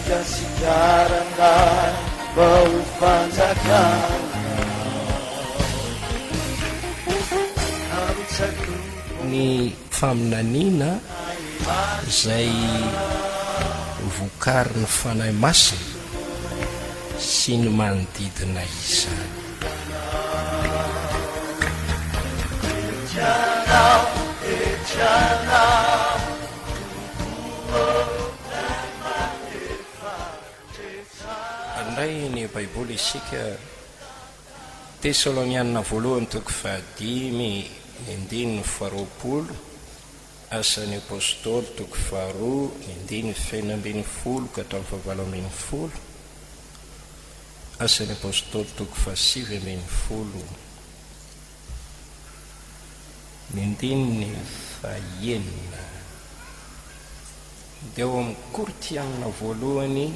Gasikara mba ho fanjakana. Ny faminaniana izay vokarin'ny Fanahy Masina sy ny manodidina izany. Handray ny Baiboly isika, Tesalonianina voalohany toko fahadimy ny andininy faharoapolo, Asan'ny Apostoly toko faharoa ny andininy fahenina ambinifolo ka hatramin'ny fahavalo ambinifolo, Asan'ny Apostoly toko fahasivy ambinifolo ny andininy fahenina. Dia ao amin'ny Korintianina voalohany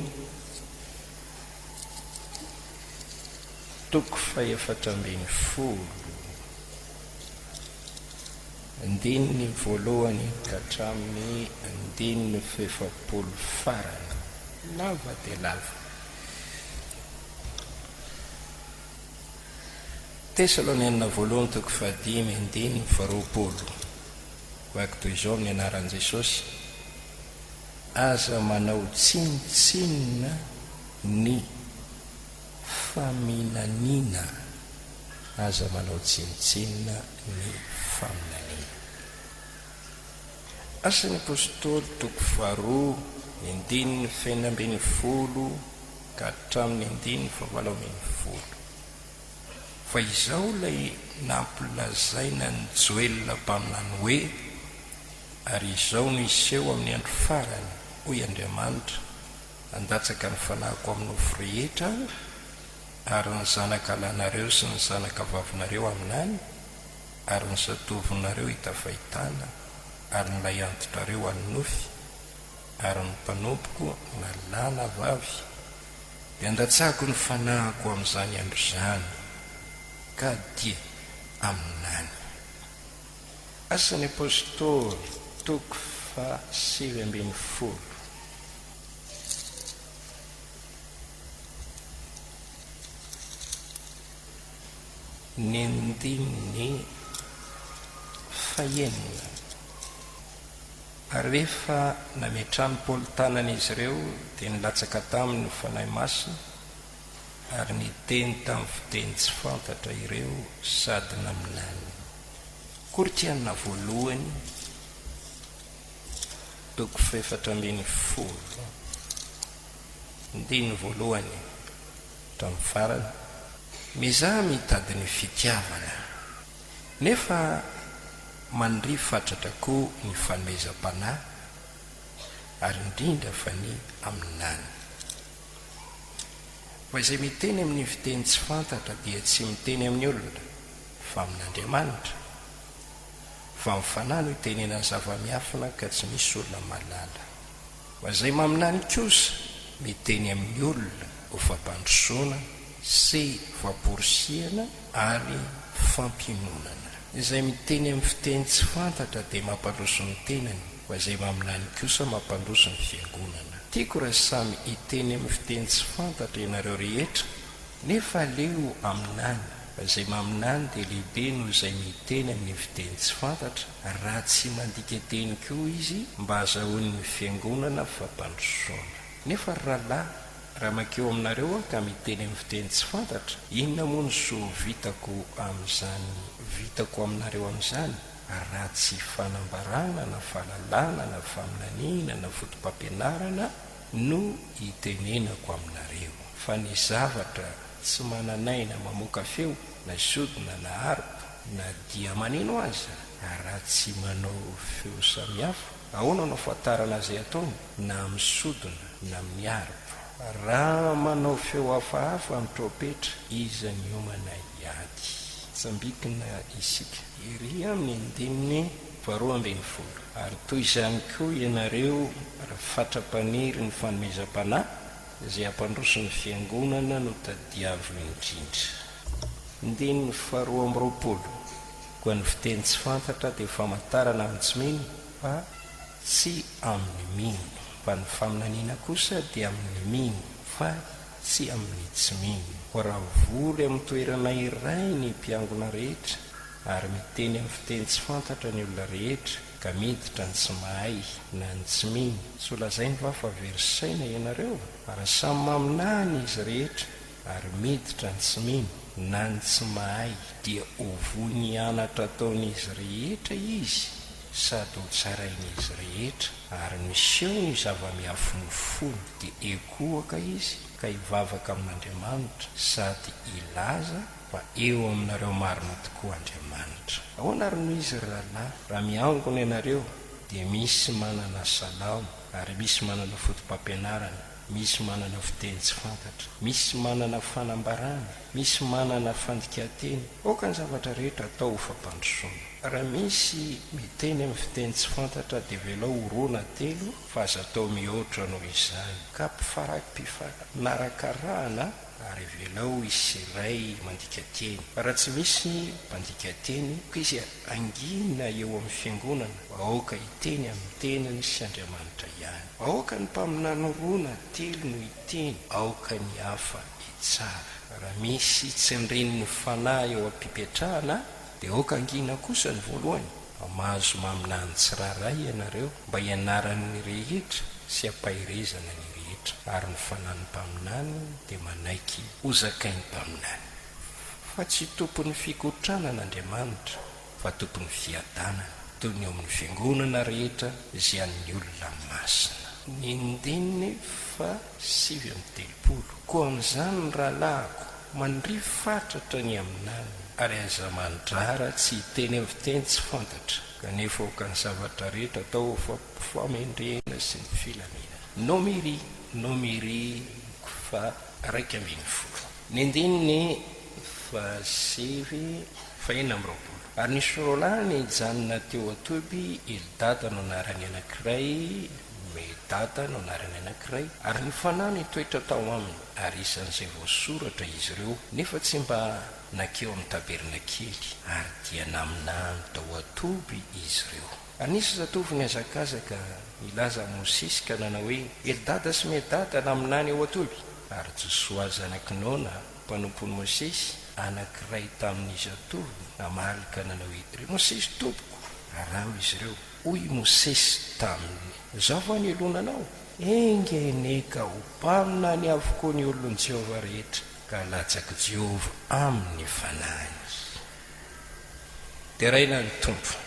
toko fahefatra ambinifolo, andininy voalohany ka hatramin'ny andininy fahefapolo farany. Lava dia lava. Tesalonianina voalohany toko fahadimy andininy faharoapolo. Vaky toy izao amin'ny anaran'i Jesosy, Aza manao tsinontsinona ny faminaniana. Aza manao tsinontsinona ny faminaniana. Asan'ny Apostoly toko faharoa ny andininy fahenina ambinifolo ka hatramin'ny andininy fahavalo ambinifolo. Fa izao ilay nampilazaina an'i Joela mpaminany hoe, Ary izao no hiseho amin'ny andro farany, hoy Andriamanitra, Handatsaka ny Fanahiko amin'ny nofo rehetra Aho, ary ny zanaka lahinareo sy ny zanaka vavinareo haminany, ary ny zatovonareo hita fahitana, ary ny lahiantitrareo hanonofy, ary ny mpanompoko na lahy na vavy, Dia handatsahako ny fanahiko amin'izany andro izany, ka dia haminany. Asan'ny Apostoly, toko faha 19. Ny andininy fahenina. Ary rehefa nametrahan'i Paoly tanana izy ireo, dia nilatsaka taminy ny Fanahy Masina, ary niteny tamin'ny fiteny tsy fantatra ireo sady naminany. Korintiana voalohany, toko fahefatra ambinifolo, andininy voalohany hatramin'ny farany. Miezaha mitady ny fitiavana. Nefa maniria fatratra koa ny fanomezam-panahy, ary indrindra fa ny aminany. Fa izay miteny amin'ny fiteny tsy fantatra dia tsy miteny amin'ny olona, fa amin'Andriamanitra. Fa amin'ny fanahy no itenenany zava-miafina ka tsy misy olona mahalala. Fa izay maminany kosa miteny amin'ny olona ho fampandrosoana sy famporisihana ary fampiononana. Izay miteny amin'ny fiteny tsy fantatra dia mampandroso ny tenany, fa izay maminany kosa mampandroso ny fiangonana. Tiako raha samy hiteny amin'ny fiteny tsy fantatra ianareo rehetra, nefa aleo haminany, fa izay maminany dia lehibe noho izay miteny amin'ny fiteny tsy fantatra, raha tsy mandika teny koa izy mba hazahoan'ny fiangonana fampandrosoana. Nefa ry rahalahy, Raha mankeo aminareo aho ka miteny amin'ny fiteny tsy fantatra, inona moa no soa vitako amin'izany vitako aminareo amin'izany, raha tsy fanambarana na fahalalana na faminaniana na fotopampianarana no itenenako aminareo? Fa ny zavatra tsy manan'aina mamoaka feo, na sodina na harpe, na dia maneno aza, raha tsy manao feo samihafa, Ahoana no ahafantarana izay ataony na amin'ny sodina na amin'ny harpe? Raha manao feo hafahafa ny trompetra, iza miomana hiady? Tsambikina isika. Ery amin'ny andininy faharoa ambinifolo. Ary toy izany koa ianareo raha fatra-paniry ny fanomezam-panahy, izay hampandroso ny fiangonana no tadiavo indrindra. Andininy faharoa amby roapolo. Koa ny fiteny tsy fantatra dia famantarana amin'ny tsy mino fa tsy amin'ny mino. Fa ny faminaniana kosa dia amin'ny mino, fa tsy amin'ny tsy mino. Koa raha vory amin'ny toerana iray ny mpiangona rehetra, ary miteny amin'ny fiteny tsy fantatra ny olona rehetra, ka miditra ny tsy mahay na ny tsy mino, tsy holazainy va fa very saina ianareo? Fa raha samy maminany izy rehetra, ary miditra ny tsy mino na ny tsy mahay, dia ho voa ny anatra ataon'izy rehetra izy, sady ho tsarain'izy rehetra, ary miseho ny zava-miafin'ny fony, dia hikohaka izy ka hivavaka amin'Andriamanitra, sady hilaza fa eo aminareo marina tokoa Andriamanitra. Ahoana ary no izy ry rahalahy? Raha miangona ianareo, dia misy manana salamo, ary misy manana foto-pampianarana, misy manana fiteny tsy fantatra, misy manana fanambarana, misy manana fandikan-teny. Aoka ny zavatra rehetra atao ho fampandrosoana. Raha misy miteny amin'ny fiteny tsy fantatra dia avelao ho roa na telo fa aza atao mihoatra noho izany, ka mpifarak-pifanarakarahana ary avelao hisy iray mandika teny. Fa raha tsy misy mpandika teny, aoka izy hangina eo amin'ny fiangonana, fa aoka hiteny amin'ny tenany sy Andriamanitra ihany. Aoka ny mpaminany roa na telo no hiteny, aoka ny hafa hitsara. Raha misy tsindrin'ny fanahy eo am-pipetrahana, dia aoka hangina kosa ny voalohany, fa mahazo maminany tsirairay ianareo, mba hianaran'ny rehetra sy hampaherezana ny rehetra. Ary ny fanahin'ny mpaminany dia manaiky hozakain'ny mpaminany. Fa tsy tompon'ny fikotranana Andriamanitra, fa tompon'ny fiadanana, toy ny ao amin'ny fiangonana rehetra izay an'ny olona masina. Ny andininy faha 39. Koa amin'izany, ry rahalahiko, mandria fatratra ny haminany, ary aza mandrara tsy hiteny amin'ny fiteny tsy fantatra, kanefa aoka ny zavatra rehetra atao ho fampifamendrehana sy ny filaminana. Nomery, Nomery, faha 11. Ny andininy faha sivy, faha 26. Ary nisy roalahy nijanona teo an-toby, Eldada no anaran'ny anankiray, Medada no anaran'ny anankiray, ary ny Fanahy nitoetra tao aminy, ary isan'izay voasoratra izy ireo, nefa tsy mba nankeo amin'ny tabernakely, ary dia naminany tao an-toby izy ireo. Ary nisy zatovo nihazakazaka nilaza amin'i Mosesy ka nanao hoe, Eldada sy Medada naminany ao an-toby. Ary Josoa zanak'i Nona, mpanompon'i Mosesy, anankiray tamin'ny zatovo, namaly ka nanao hoe, Ry Mosesy tompoko, araho izy ireo. Hoy i Mosesy taminy, Izaho va no hilona anao? Enga anie ka ho mpaminany avokoa ny olon'i Jehovah rehetra, ka halatsak'i Jehovah aminy ny fanahiny. Deraina ny Tompo.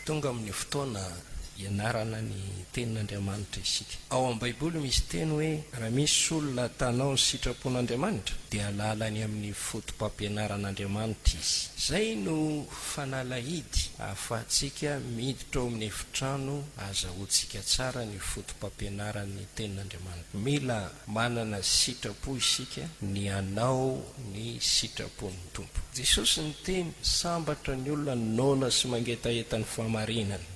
Tonga amin'ny fotoana hianarana ny Tenin'Andriamanitra isika. Ao amin'ny Baiboly misy teny hoe, Raha misy olona tanao ny sitrapon'Andriamanitra, dia hahalala ny amin'ny foto-pampianaran'Andriamanitra izy. Izay no fanalahidy ahafahantsika miditra ao amin'ny efitrano ahazahoantsika tsara ny foto-pampianaran'ny Tenin'Andriamanitra. Mila manana sitrapo isika ny hanao ny sitrapon'ny Tompo. Jesosy niteny, Sambatra ny olona noana sy mangetaheta ny fahamarinana,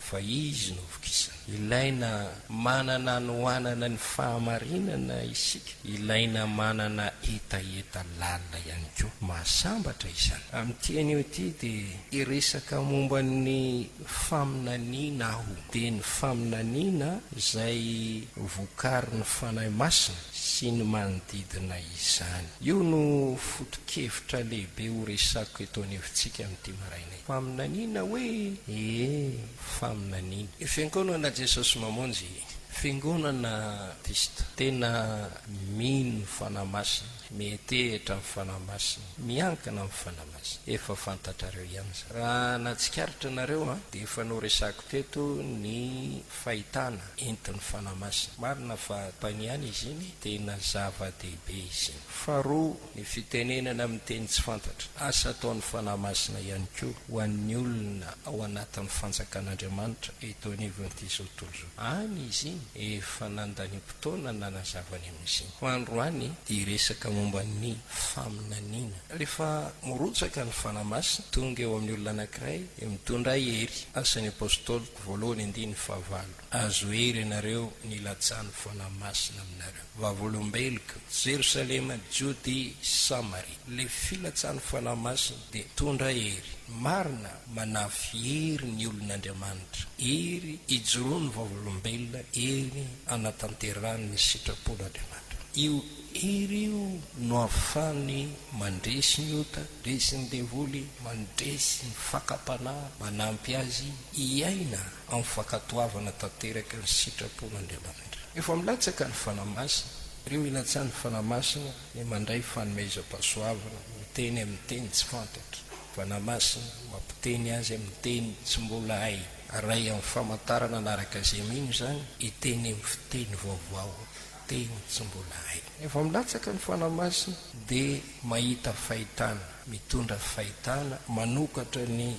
fa izy no vokisana. Ilaina manana hanoanana ny fahamarinana isika, ilaina manana hetaheta lalina ihany koa. Mahasambatra izany. Amin'ity anio ity dia hiresaka momba ny faminaniana aho, dia ny faminaniana izay vokarin'ny Fanahy Masina sy ny manodidina izany. Io no foto-kevitra lehibe ho resako eto anivontsika amin'ity maraina ity. Faminaniana hoe? Ee, faminaniana. Ny Fiangonana Jesosy Mamonjy, Fiangonana Batista, tena mino ny Fanahy Masina, miantehitra amin'ny Fanahy Masina, miankina amin'ny Fanahy Masina. Efa fantatrareo ihany izany. Raha nahatsikaritra nareo dia efa noresako teto ny fahitana entin'ny Fanahy Masina. Marina fa ampahany ihany izy iny, tena zava-dehibe izy iny. Faharoa, ny fitenenana amin'ny teny tsy fantatra. Asa ataon'ny Fanahy Masina ihany koa ho an'ny olona ao anatin'ny fanjakan'Andriamanitra eto anivon'ity izao tontolo izao. Any izy iny, efa nandaniam-potoana nanazava ny amin'izy iny. Fa androany dia hiresaka momba ny faminaniana. Rehefa mirotsaka ny Fanahy Masina, tonga eo amin'ny olona anankiray, dia mitondra hery. Asan'ny Apostoly voalohany andininy fahavalo. Azo hery ianareo ny hilatsahan'ny Fanahy Masina aminareo. Vavolombeloko, Jerosalema, Jodia, Samaria. Ilay filatsahan'ny Fanahy Masina dia mitondra hery. Marina, manafy hery ny olon'Andriamanitra, hery ijoroan'ny vavolombelona, hery anatanterahany ny sitrapon'Andriamanitra. Io hery io no ahafahany mandresy ny ota, mandresy ny devoly, mandresy ny fakam-panahy, manampy azy hiaina amin'ny fankatoavana tanteraka ny sitrapon'Andriamanitra. Efa milatsaka ny Fanahy Masina, ireo ilatsahan'ny Fanahy Masina dia mandray fanomezam-pahasoavana, miteny amin'ny teny tsy fantatra. Fanahy Masina mampiteny azy amin'ny teny tsy mbola hay. Ray amin'ny famantarana anaraka izay mino izany, hiteny amin'ny fiteny vaovao, teny tsy mbola hay. Rehefa milatsaka ny Fanahy Masina dia mahita fahitana, mitondra fahitana, manokatra ny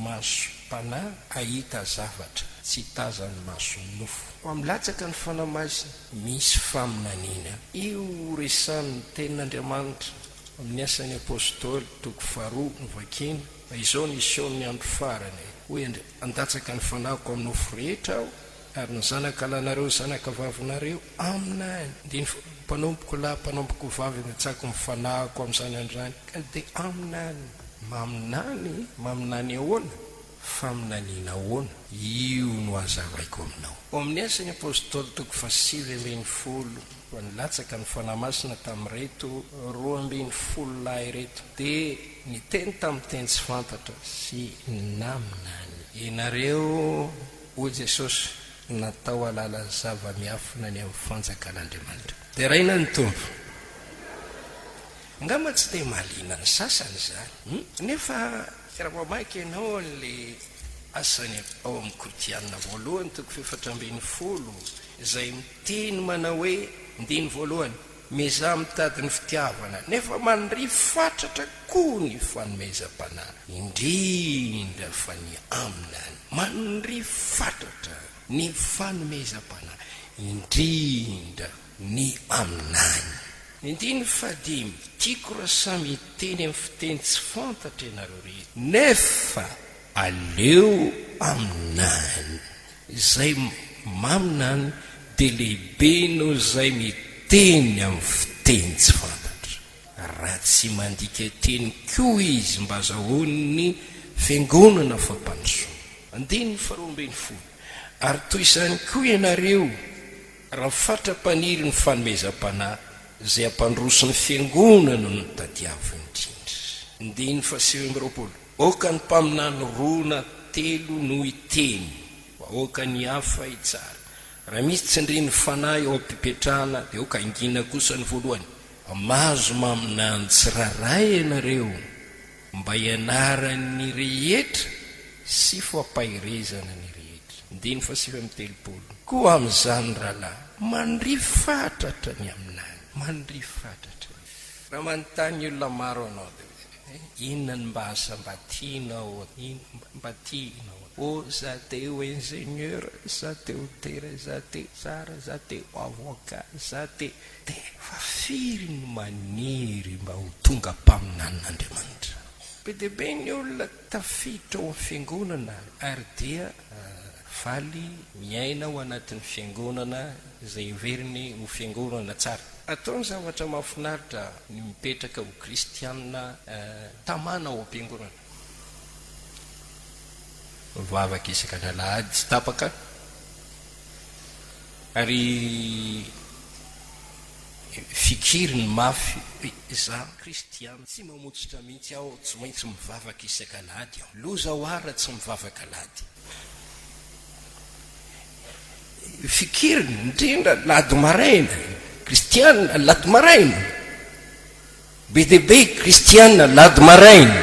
masom-panahy hahita zavatra tsy tazan'ny mason'ny nofo. Fa milatsaka ny Fanahy Masina, misy faminaniana. Io resahin'ny Tenin'Andriamanitra amin'ny Asan'ny Apostoly, toko faharoa no vakina, fa izao ny hiseho ny andro farany, hoy Andria, Handatsaka ny Fanahiko amin'ny nofo rehetra Aho, Ary ny zanaka lahinareo zanaka vavinareo aminany, dia ny mpanompoko lahy mpanompoko vavy andatsako ny fanahiko amin'izany andro izany, ka dia aminany. Maminany? Maminany ahoana? Faminaniana ahoana? Io no hazavaiko aminao. Ao amin'ny Asan'ny Apostoly toko fahasivy ambinifolo, fa nilatsaka ny Fanahy Masina tamin'ireto 12 lahy ireto, dia niteny tamin'ny teny tsy fantatra sy naminany. Ianareo Hoy Jesosy, Natao hahalala ny zava-miafina ny amin'ny fanjakan'Andriamanitra. Deraina ny Tompo. Angamba tsy dia mahaliana ny sasany izany. Hum? Nefa raha mamaky ianao an'ilay asany ao amin'ny Korintiana voalohany toko fahefatra ambinifolo, izay miteny manao hoe, andininy voalohany, Miezaha mitady ny fitiavana, nefa maniria fatratra koa ny fanomezam-panahy, indrindra fa ny aminany. Maniria fatratra ny fanomezam-panahy, indrindra ny aminany. Ny andininy fahadimy, Tiako raha samy hiteny amin'ny fiteny tsy fantatra ianareo rehetra, nefa aleo aminany. Izay maminany dia lehibe noho izay miteny amin'ny fiteny tsy fantatra. Raha tsy mandika teny koa izy mba azahoan'ny fiangonana fampandrosoana. Andininy faharoa ambinifolo. Ary toy izany koa ianareo, raha fatra-paniry ny fanomezam-panahy, izay hampandroso ny fiangonana no tadiaviny indrindra. Andininy fahasivy amby roapolo. Aoka ny mpaminany roa na telo no hiteny, fa aoka ny hafa hitsara. Raha misy tsindrin'ny Fanahy eo am-pipetrahana, dia aoka hangina kosa ny voalohany. Mahazo maminany tsirairay ianareo, mba hianaran'ny rehetra sy fampaherezana ny rehetra. Andininy fahasivy amby telopolo. Koa amin'izany, rahalahy, mandria fatratra ny haminany, mandria fatratra ny. Raha manontany olona maro anao, dia Inona no mba asa mba tianao inona mba tianao oh za te ho ingénieur za te ho tera za te tsara za te ho avocat za te te fa firy no maniry mba ho tonga mpaminanin'Andriamanitra? Be dia be ny olona tafiditra ao amin'ny fiangonana ary dia faly miaina ao anatin'ny fiangonana izay heveriny ho fiangonana tsara. Ataony zavatra mahafinaritra ny mipetraka ho kristiana tamana ao am-piangonana. Mivavaka isaka ny alahady tsy tapaka ary fikiriny mafy hoe izaho kristiana tsy mamotsitra mihitsy aho, tsy maintsy mivavaka isaka alahady aho. Loza ho ahy raha tsy mivavaka alahady. Fikiriny indrindra alahady maraina, kristiana alahady maraina, be dia be kristiana alahady maraina.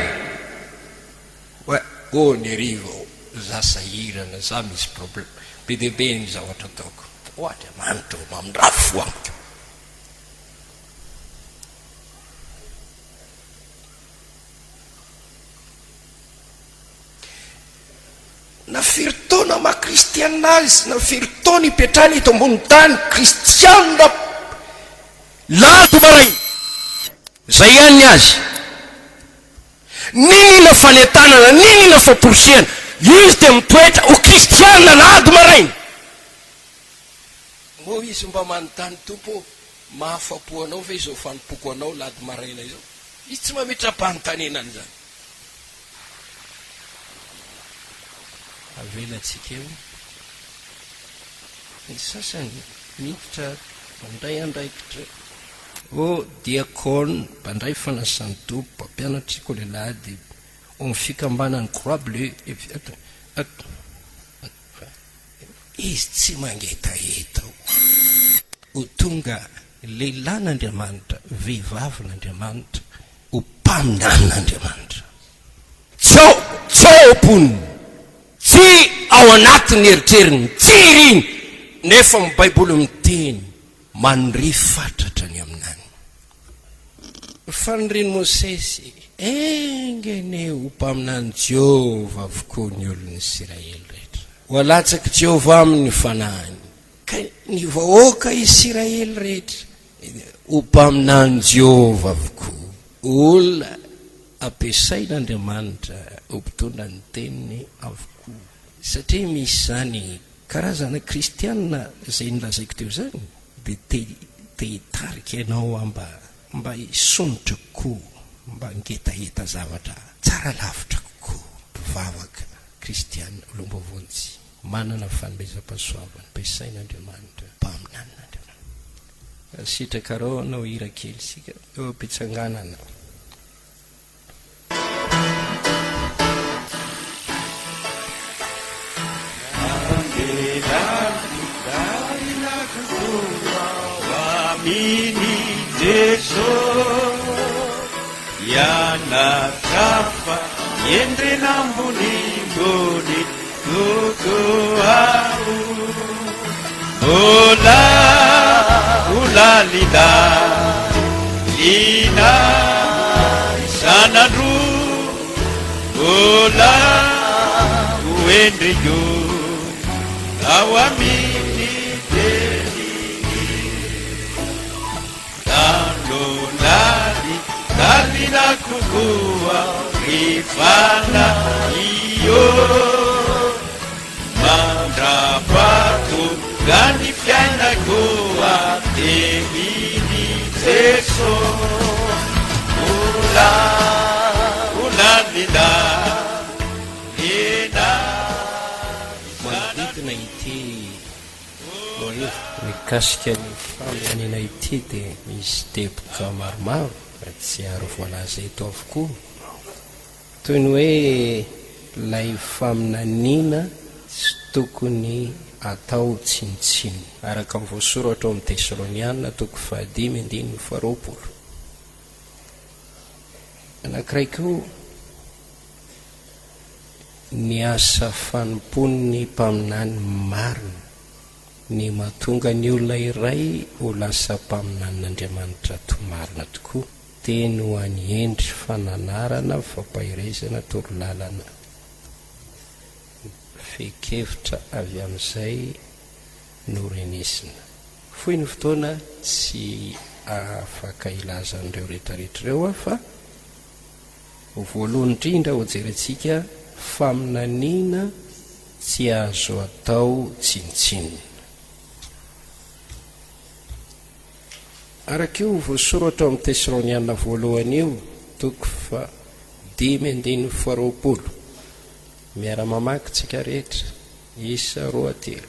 Oa, oh ny hariva oh, za sahirana, za misy problème, be dia be ny zavatra ataoko. Oh Andriamanitra ô, mamindrà fo amiko. Na firy taona maha kristiana azy, na firy taona ipetrahany eto ambony tany, kristiana lado maraina. Zay ihany ny azy. N'inona fanentanana, n'inona famporisihana, izy dia mitoetra ho kristiana lado maraina. Moa izy mba manontany, Tompo ô, mahafa-po anao ve izao fanompoako anao lado maraina izao? Izy tsy mametra-panontaniana an'izany. Avelantsika eo. Ny sasany miditra mandray andraikitra. O diakona, mpandray fanasan'ny Tompo, mpampianatra sekoly alahady, ao amin'ny fikambanan'ny Croix Bleue, izy tsy mangetaheta ho tonga lehilahin'Andriamanitra, vehivavin'Andriamanitra, ho mpaminanin'Andriamanitra. Tsy ao, tsy ao am-pony, tsy ao anatin'ny eritreriny, tsy iriny, nefa ny Baiboly miteny maniry fatratra ny aminany. Fanirian'i Mosesy, enga anie ho mpaminanin'i Jehovah avokoa ny olon'ny Isiraely rehetra. Ho alatsak'i Jehovah aminy ny fanahiny, ka ny vahoaka Isiraely rehetra ho mpaminanin'i Jehovah avokoa. Olona ampiasain'Andriamanitra ho mpitondra ny teniny avokoa. Satria misy izany karazana kristiana izay nolazaiko teo izany dia te te hitarika ianao aho mba mba hisondrotra kokoa, mba hangetaheta zavatra tsara lavitra kokoa. Mpivavaka kristiana, olom-boavonjy, manana fanomezam-pahasoavana, ampiasain'Andriamanitra, mpaminanin'Andriamanitra. Sitrakareo hanao hira kely isika eo am-pitsanganana. Manodidina ity lohahevitra mikasika ny faminaniana ity dia misy teboka maromaro tsy ary voalaza eto avokoa. Toy ny hoe ilay faminaniana tsy tokony atao tsinontsinona, araka ny voasoratra ao amin'ny Tesaloniana toko fahadimy andininy faharoapolo. Anankiray koa, ny asa fanompoan'ny mpaminany marina, ny mahatonga ny olona iray ho lasa mpaminanin'Andriamanitra to marina tokoa. Teny ho an'i Hendry fananarana, fampaherezana, torolalana, fehin-kevitra avy amin'izay norenesina. Fohy ny fotoana, tsy afaka hilaza an'ireo rehetrarehetra ireo aho fa voalohany indrindra hojerentsika faminaniana tsy azo atao tsinontsinona. Araka io voasoratra ao amin'ny Tesaloniana voalohany io, toko fahadimy andininy faharoapolo. Miara-mamaky tsika rehetra, isa roa telo.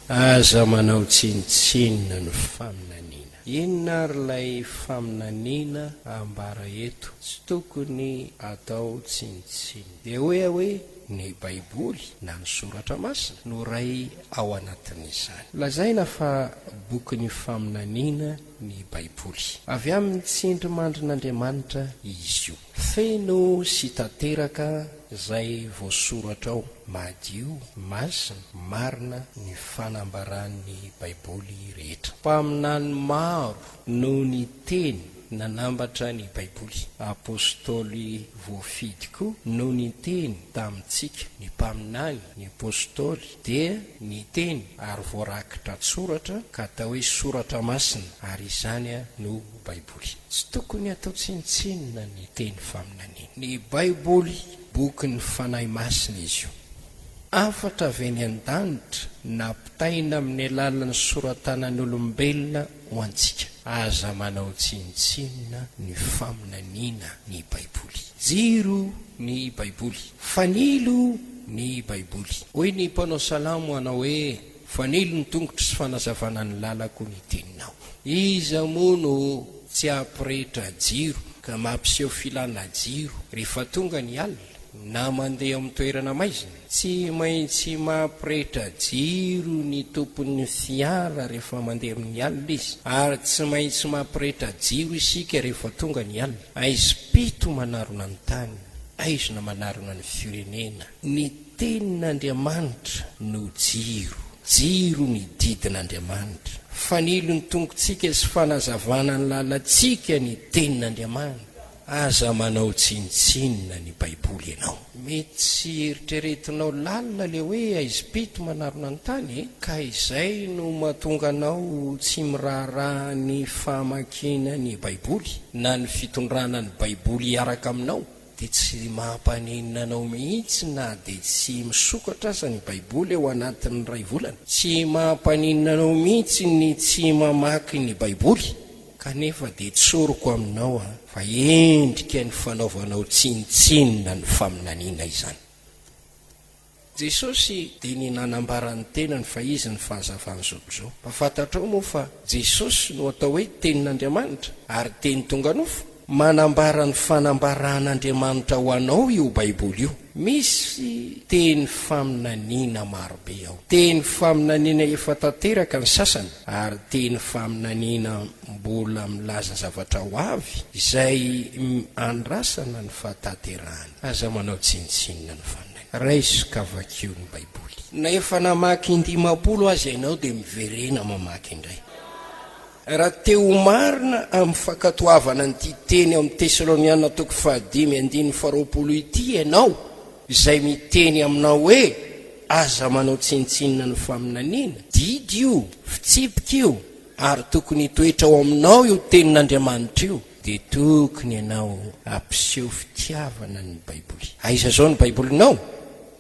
Aza manao tsinontsinona ny faminaniana. Inona ary ilay faminaniana ambara eto? Tsy tokony atao tsinontsinona. Dia hoy aho hoe, ny Baiboly na ny Soratra Masina no ray ao anatin'izany. Lazaina fa bokin'ny faminaniana ny Baiboly. Avy amin'ny tsindrimandrin'Andriamanitra izy io. Feno sy tanteraka izay voasoratra ao. Madio, masina, marina ny fanambaran'ny Baiboly rehetra. Mpaminany maro no niteny nanambatra ny Baiboly. Apostoly voafidy koa no niteny tamintsika. Ny mpaminany, ny apostoly dia niteny ary voarakitra an-tsoratra ka atao hoe soratra masina ary izany no Baiboly. Tsy tokony hatao tsinontsinona ny teny faminaniana. Ny Baiboly, bokin'ny Fanahy Masina izy io. Hafatra avy any an-danitra nampitaina amin'ny alalan'ny sora-tanan'olombelona ho antsika. Aza manao tsinontsinona ny faminaniana ny Baiboly. Jiro ny Baiboly. Fanilo. ny Baiboly. Hoy ny mpanao salamo hanao hoe, Fanilo ny tongotro sy fanazavana ny lalako ny teninao. Iza moa no tsy hampirehitra jiro ka mampiseho filana jiro rehefa tonga ny alina na mandeha amin'ny toerana maizina? Tsy maintsy mampirehitra jiro ny tompon'ny fiara rehefa mandeha amin'ny alina izy, ary tsy maintsy mampirehitra jiro isika rehefa tonga ny alina. Aizim-pito manarona ny tany, aizina manarona ny firenena. Ny Tenin'Andriamanitra no jiro. Jiro ny didin'Andriamanitra. Fanilo ny tongotsika sy fanazavana ny lalantsika ny Tenin'Andriamanitra. Aza manao tsinontsinona ny Baiboly ianao. Mety tsy eritreretinao lalina le hoe aizim-pito manarona ny tany e! Ka izay no mahatonga anao tsy miraharaha ny famakiana ny Baiboly na ny fitondrana ny Baiboly hiaraka aminao. Dia tsy mampaninona anao mihitsy na dia tsy misokatra aza ny Baiboly ao anatin'ny iray volana. Tsy mampaninona anao mihitsy ny tsy mamaky ny Baiboly, kanefa dia tsoriko aminao fa endrika ny fanaovanao tsinontsinona ny faminaniana izany. Jesosy dia ny nanambara ny tenany fa Izy ny fahazavan'izao tontolo izao. Mba fantatrao moa fa Jesosy no atao hoe Tenin'Andriamanitra ary Teny tonga nofo? Manambara ny fanambaran'Andriamanitra ho anao io Baiboly io. Misy teny faminaniana marobe ao. Teny faminaniana efa tanteraka ny sasany ary teny faminaniana mbola milaza zavatra ho avy izay andrasana ny fahatanterahany. Aza manao tsinontsinona ny faminaniana. Raiso ka vakio ny Baiboly. Na efa namaky indimampolo aza ianao dia miverena mamaky indray. Raha te ho marina amin'ny fankatoavana an'ity teny ao amin'ny Tesaloniana toko fahadimy andininy faharoapolo ity ianao, izay miteny aminao hoe, Aza manao tsinontsinona ny faminaniana. Didy io, fitsipika io, ary tokony hitoetra ao aminao io tenin'Andriamanitra io. Dia tokony ianao hampiseho fitiavana ny Baiboly. Aiza izao ny Baibolinao?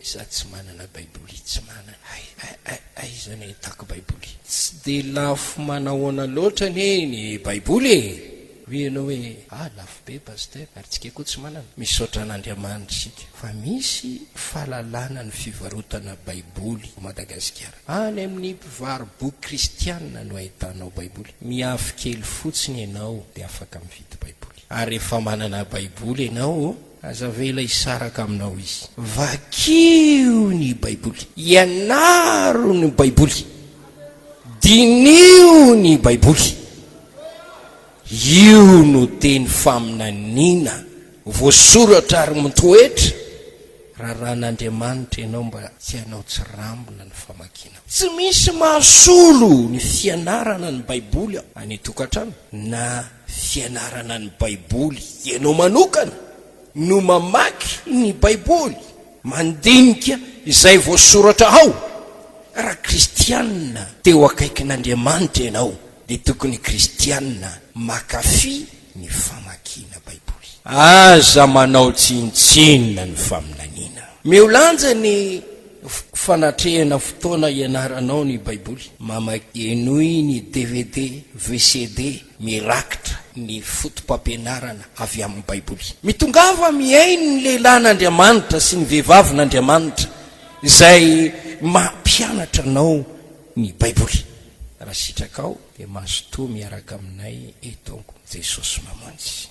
Izaho tsy manana Baiboly, tsy manana. Hay, hay, hay, aiza no ahitako Baiboly? Tsy dia lafo manahoana loatra anie ny Baiboly e! Hoy ianao hoe, Ah, lafo be Pasteur, ary tsika koa tsy manana. Misaotra an'Andriamanitra isika fa misy fahalalana ny fivarotana Baiboly ao Madagasikara. Any amin'ny mpivaro-boky kristiana no ahitanao Baiboly. Mihafy kely fotsiny ianao dia afaka mividy Baiboly. Ary rehefa manana Baiboly ianao, aza avela hisaraka aminao izy. Vakio ny Baiboly. Ianaro ny Baiboly. Diniho ny Baiboly. Io no teny faminaniana voasoratra ary mitoetra. Raràn'Andriamanitra ianao mba tsy hanao tsirambina ny famakiana. Tsy misy mahasolo ny fianarana ny Baiboly any an-tokantrano na fianarana ny Baiboly ianao manokana no mamaky ny Baiboly, mandinika izay voasoratra ao. Raha kristianina teo akaikin'Andriamanitra ianao dia tokony kristianina mankafy ny famakiana Baiboly. Aza manao tsinontsinona ny faminaniana. Omeo lanja ny fanatrehana fotoana ianaranao ny Baiboly. Mamaky, henoy ny dvd, VCD mirakitra ny fotopampianarana avy amin'ny Baiboly. Mitongava mihaino ny lehilahin'Andriamanitra sy ny vehivavin'Andriamanitra izay mampianatra anao ny Baiboly. Raha sitrakao dia mazotoa miaraka aminay eto Jesosy Mamonjy.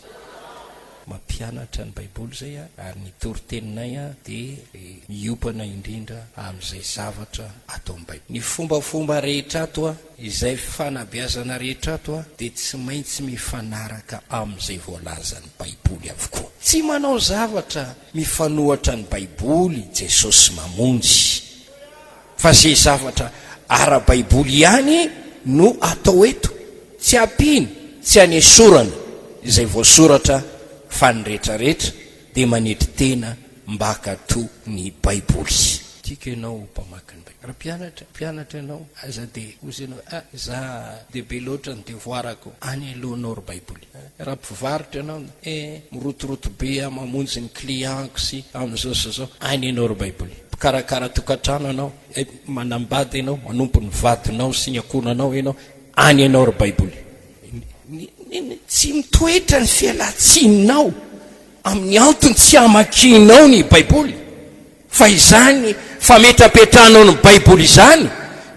Mampianatra ny Baiboly izay ary ny toriteninay dia miompana indrindra amin'izay zavatra ato amin'ny Baiboly. Ny fombafomba rehetra ato, izay fanabeazana rehetra ato dia tsy maintsy mifanaraka amin'izay voalazan'ny Baiboly avokoa. Tsy manao zavatra mifanohatra ny Baiboly Jesosy Mamonjy. Fa ze zavatra ara-baiboly ihany no atao eto, tsy ampiana, tsy anesorana izay voasoratra fa ny retraretra dia manetry tena mba hankatò ny baiboly. Tiako ianao ho mpamaky ny baiboly. Raha mpianatra, mpianatra ianao, aza dia hozy ianao hoe, ah, za dia be loatra ny devoirako, any alohanao ry baiboly. Raha mpivarotra ianao, eh, mirotoroto be aho mamonjy ny client-ko sy amin'izao sy izao, any ianao ry baiboly. Mpikarakara tokantrano ianao, eh, manambady ianao, manompo ny vadinao sy ny ankohonanao ianao, any ianao ry baiboly. Tsy mitoetra ny fialan-tsininao amin'ny antony tsy hamakianao ny baiboly. Fa izany fametrapetrahanao ny Baiboly izany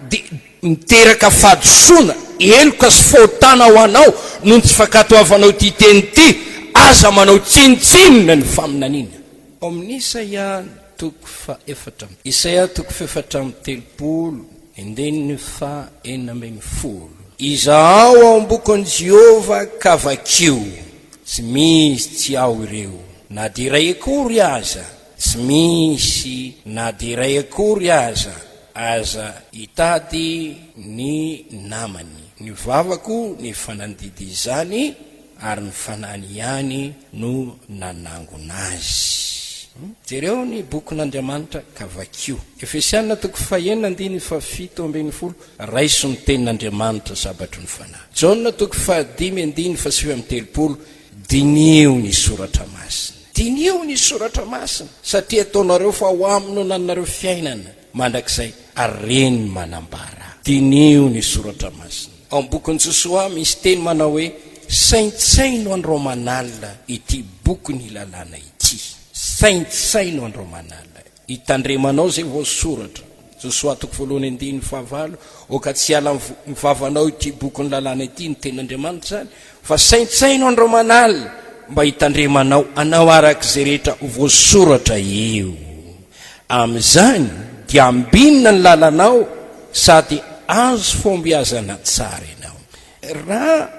dia miteraka fahadisoana, heloka sy fahotana ho anao noho ny tsy fankatoavanao ity teny ity, aza manao tsinontsinona ny faminaniana. Ao amin'ny Isaia toko fahaefatra amby. Isaia toko fahefatra amby telopolo, andininy faha 16. Izahao ao am-bokin'i Jehovah ka vakio, tsy misy tsy ao ireo, na dia iray akory aza, tsy misy na dia iray akory aza, aza hitady ny namany. Ny vavako no efa nandidy izany, ary ny fanahiny ihany no nanangona azy. Jereo ny bokin'Andriamanitra ka vakio. Efesiana toko fahenina andininy faha-17, Raiso ny tenin'Andriamanitra sabatry ny fanahy. Jaona toko fahadimy andininy faha-39, Diniho ny soratra masina. Diniho ny soratra masina, satria ataonareo fa ho aminy no nananareo fiainana mandrakizay, ary reny manambara. Diniho ny soratra masina. Ao amin'ny bokin'i Josoa misy teny manao hoe, Saintsaino andro aman'alina ity bokin'ny lalàna ity. Saintsaino andro aman'alina. Hitandremanao izay voasoratra. Josoa toko voalohany andininy fahavalo, Aoka tsy hiala amin'ny vavanao ity bokin'ny lalàna ity, ny tenin'Andriamanitra izany, fa saintsaino andro aman'alina mba hitandremanao anao araka izay rehetra voasoratra eo. Amin'izany dia ambinina ny lalanao sady azo fahombiazana tsara ianao. Raha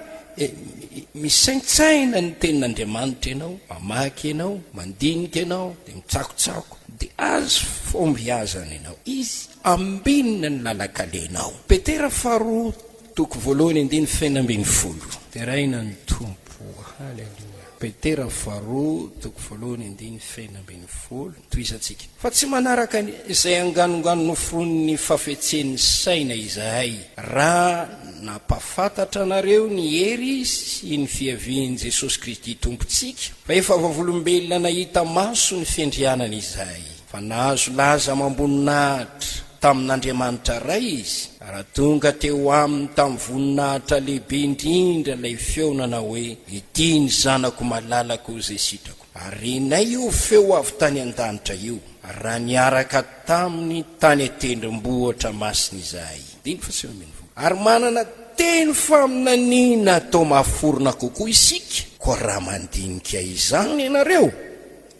misaintsaina ny tenin'Andriamanitra ianao, mamaky ianao, mandinika ianao, dia mitsakotsako, dia azo fahombiazana ianao. Izy ambinina ny lalan-kalehanao. Petera faharoa toko voalohany andininy fahenina 16. Deraina ny Tompo. Haleloia. Petera faharoa toko voalohany andininy fahenina 16. Tohizantsika. Fa tsy manaraka izay anganongano noforonin'ny fafetsen'ny saina izahay, raha nampahafantatra anareo ny hery sy ny fiavian'i Jesosy Kristy Tompontsika, fa efa vavolombelona nahita maso ny fiandrianany izahay, fa nahazo laza amam-boninahitra tamin'Andriamanitra Ray izy, raha tonga teo aminy tamin'ny voninahitra lehibe indrindra ilay feo nanao hoe, Ity ny Zanako malalako izay sitrako. Ary renay io feo avy tany an-danitra io, raha niaraka taminy tany an-tendrombohitra masina izahay. Andininy faha-19. Ary manana teny faminaniana atao mahaforona kokoa isika, koa raha mandinika izany ianareo,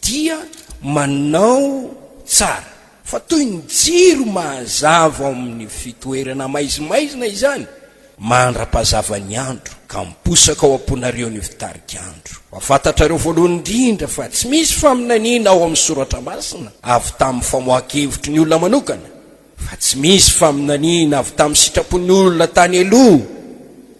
dia manao tsara, fa toy ny jiro mahazava ao amin'ny fitoerana maizimaizina izany, Mandra-pahazava ny andro, ka miposaka ao am-ponareo ny fitarik'andro. Fa fantatrareo voalohany indrindra fa tsy misy faminaniana ao amin'ny Soratra Masina avy tamin'ny famoahan-kevitry ny olona manokana, fa tsy misy faminaniana avy tamin'ny sitrapon'ny olona tany aloha,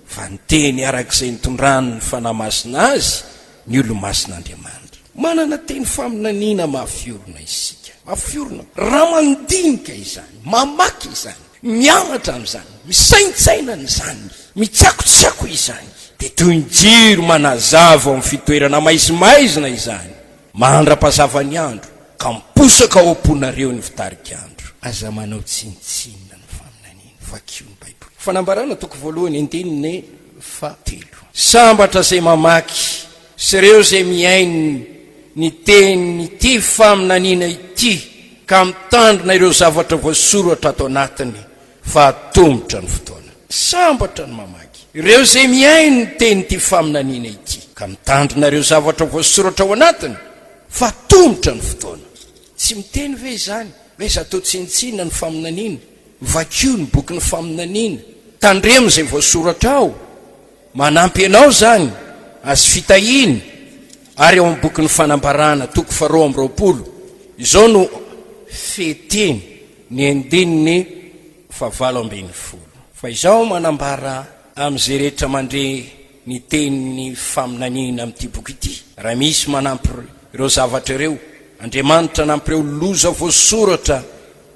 fa niteny araka izay nitondran'ny Fanahy Masina azy ny olomasin'Andriamanitra. Manana teny faminaniana mafy orina isika. Mafy orina. Raha mandinika izany, mamaky izany, mianatra an'izany, misaintsaina an'izany, mitsakotsako izany, dia toy ny jiro manazava ao amin'ny fitoerana maizimaizina izany, mandra-pazava ny andro, ka miposaka ao am-ponareo ny fitarik'andro. Aza manao tsinontsinona ny faminaniana. Vakio ny Baiboly. Fanambarana toko voalohany andininy fahatelo. Sambatra izay mamaky sy ireo izay mihaino ny tenin'ity faminaniana ity ka mitandrina ireo zavatra voasoratra ato anatiny fa atomotra ny fotoana. Sambatra ny mamaky ireo izay mihaino ny tenin'ity faminaniana ity ka mitandrina ireo zavatra voasoratra ao anatiny fa atomotra ny fotoana. Tsy miteny ve izany hoe aza atao tsinontsinona ny faminaniana? Vakio ny bokin'ny faminaniana, tandremo izay voasoratra ao. Manampy anao izany, azo fitahiana, ary ao amin'ny bokin'ny Fanambarana, toko faharoa amby 20, izao no fehiteny ny andininy fahavalo 12, Fa izaho manambara amin'izay rehetra mandre ny tenin'ny faminaniana amin'ity boky ity, raha misy manampy ireo zavatra ireo, Andriamanitra hanampy ireo loza voasoratra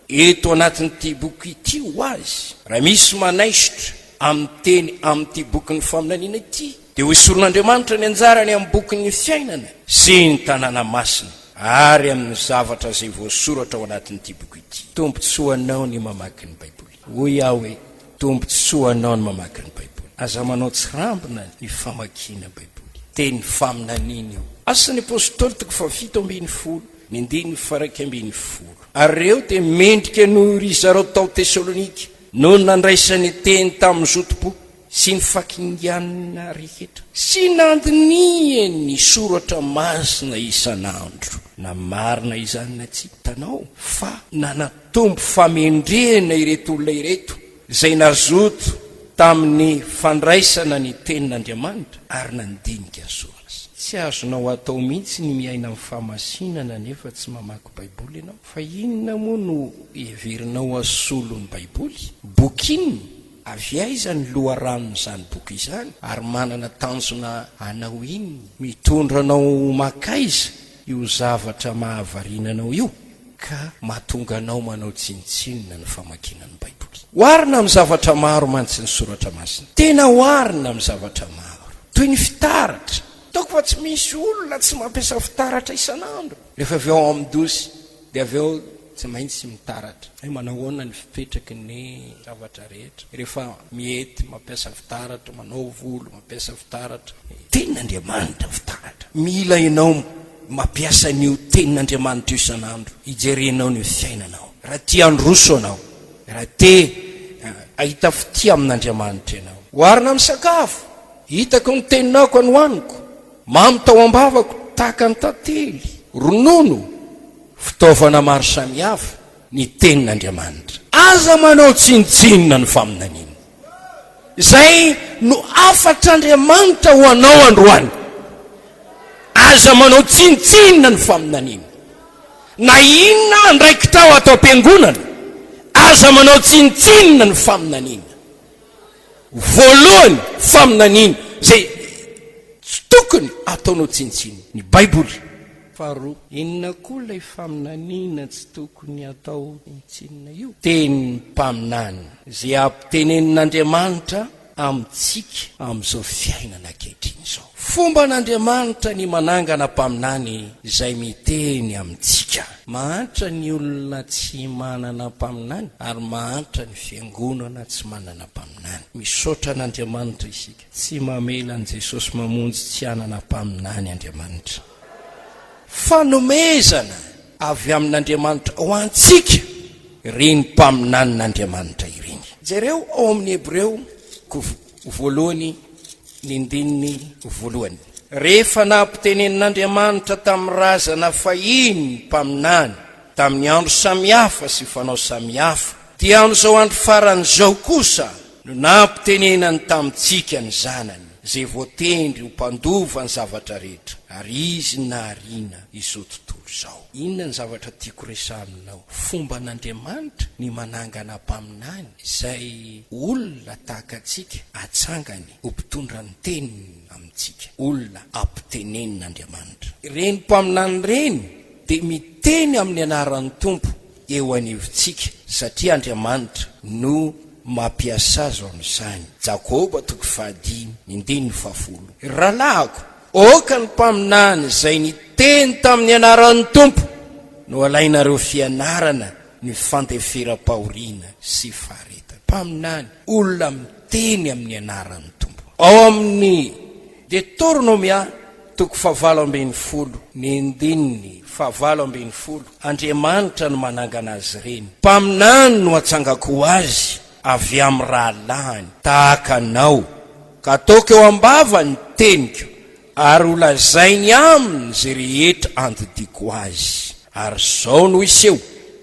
Eto anatin'ity boky ity ho azy, raha misy manaisotra amin'ny teny amin'ity bokin'ny faminaniana ity, dia hoesorin'Andriamanitra ny anjarany amin'ny bokin'ny fiainana sy ny tanàna masina ary amin'ny zavatra izay voasoratra ao anatin'ity boky ity. Tombontsoanao ny mamaky ny Baiboly. Hoy aho hoe, Tombontsoanao ny mamaky ny Baiboly. Aza manao tsirambina ny famakiana Baiboly. Teny faminaniana io. Asan'ny Apostoly toko faha 17. Ny andininy faha-11. Ary ireo dia mendrika noho ry zareo tao Tesalonika, noho ny nandraisany teny tamin'ny zotom-po sy ny fakinganana rehetra, sy nandinihany ny soratra masina isan'andro. Na marina izany na tsia, hitanao fa nanatombo famendrehana ireto olona ireto, izay nazoto tamin'ny fandraisana ny Tenin'Andriamanitra ary nandinika ny soratra. Tsy azonao atao mihitsy ny miaina amin'ny fahamasinana nefa tsy mamaky Baiboly ianao. Fa inona moa no heverinao hasolo ny Baiboly? Boky inona? Avy aiza ny loharanon'izany boky izany? Ary manana tanjona hanao inona? Mitondra anao mankaiza io zavatra mahavariana anao io ka mahatonga anao manao tsinontsinona ny famakiana ny Baiboly? Oharina amin'ny zavatra maro mantsy ny Soratra Masina. Tena oharina amin'ny zavatra maro. Toy ny fitaratra. Ataoko fa tsy misy olona tsy mampiasa fitaratra isan'andro. Rehefa avy ao amin'ny dosy dia avy eo tsy maintsy mitaratra. Hay manao ahoana ny fipetraky ny zavatra rehetra rehefa mihety, mampiasa fitaratra, manao volo, mampiasa fitaratra. Tenin'Andriamanitra ny fitaratra. Mila ianao mampiasa an'io tenin'Andriamanitra io isan'andro hijerenao ny fiainanao. Raha tia handroso ianao, raha te hahita fitia amin'Andriamanitra ianao. Oharina amin'ny sakafo, hitako ny teninao ka nohaniko. Mamy tao am-bavako tahaka ny tantely, ronono, fitaovana maro samihafa, ny Tenin'Andriamanitra. Aza manao tsinontsinona ny faminaniana. Izay no hafatr'Andriamanitra ho anao androany. Aza manao tsinontsinona ny faminaniana. Na inona andraikitrao ato am-piangonana, aza manao tsinontsinona ny faminaniana. Voalohany, faminaniana izay tsy tokony ataonao tsinontsinona, ny Baiboly. Faharoa, inona koa ilay faminaniana tsy tokony atao tsinontsinona io? Tenin'ny mpaminany izay ampitenenin'Andriamanitra amintsika amin'izao fiainana ankehitriny izao. Fomban'Andriamanitra ny manangana mpaminany izay miteny amintsika. Mahantra ny olona tsy manana mpaminany ary mahantra ny fiangonana tsy manana mpaminany. Misaotra an'Andriamanitra isika. Tsy mamela an'i Jesosy Mamonjy tsy hanana mpaminany Andriamanitra. Fanomezana avy amin'Andriamanitra ho antsika ireny mpaminanin'Andriamanitra ireny. Jereo ao amin'ny Hebreo ko voalohany ny ndininy voalohany. Rehefa nampitenenin'Andriamanitra tamin'ny razana fahiny ny mpaminany, tamin'ny andro samihafa sy fanao samihafa, dia amin'izao andro farany izao kosa no nampitenenany tamintsika ny Zanany, izay voatendry ho mpandova ny zavatra rehetra, ary Izy no nahariana izao tontolo izao. Inona ny zavatra tiako resahinao? Fomban'Andriamanitra ny manangana mpaminany izay olona tahaka antsika atsangany ho mpitondra ny teniny amintsika, olona ampitenenin'Andriamanitra. Ireny mpaminany ireny dia miteny amin'ny anaran'ny Tompo eo anivontsika satria Andriamanitra no mampiasa azy amin'izany. Jakoba toko fahadimy, ny andininy fahafolo. Ry rahalahiko, aoka ny mpaminany izay niteny tamin'ny anaran'ny Tompo no alainareo fianarana ny fandeferam-pahoriana sy faharetana. Mpaminany, olona miteny amin'ny anaran'ny Tompo. Ao amin'ny Detornomia toko fahavalo 18, ny andininy fahavalo 18, Andriamanitra no manangana azy ireny. Mpaminany no atsangako ho azy avy amin'ny rahalahiny, tahaka anao, ka ataoko eo am-bava ny teniko, ary holazainy aminy izay rehetra andidiako azy. Ary izao no hiseho,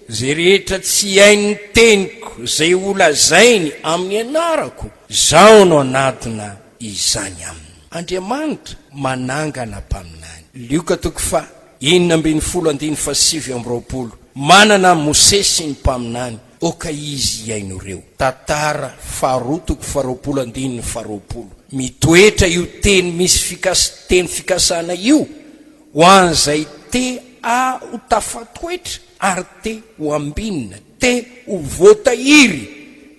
izay rehetra tsy hihaino ny teniko izay holazainy amin'ny anarako, izaho no hanadina izany aminy. Andriamanitra manangana mpaminany. Lioka toko faha 16 andininy faha 29, Manana an'i Mosesy sy ny mpaminany, aoka izy hihaino ireo. Tantara faharoa toko faha 20 andininy faha 20, Mitoetra io teny misy fikas teny fikasana io ho an'izay te a ho tafatoetra ary te ho ambinina, te ho voatahiry,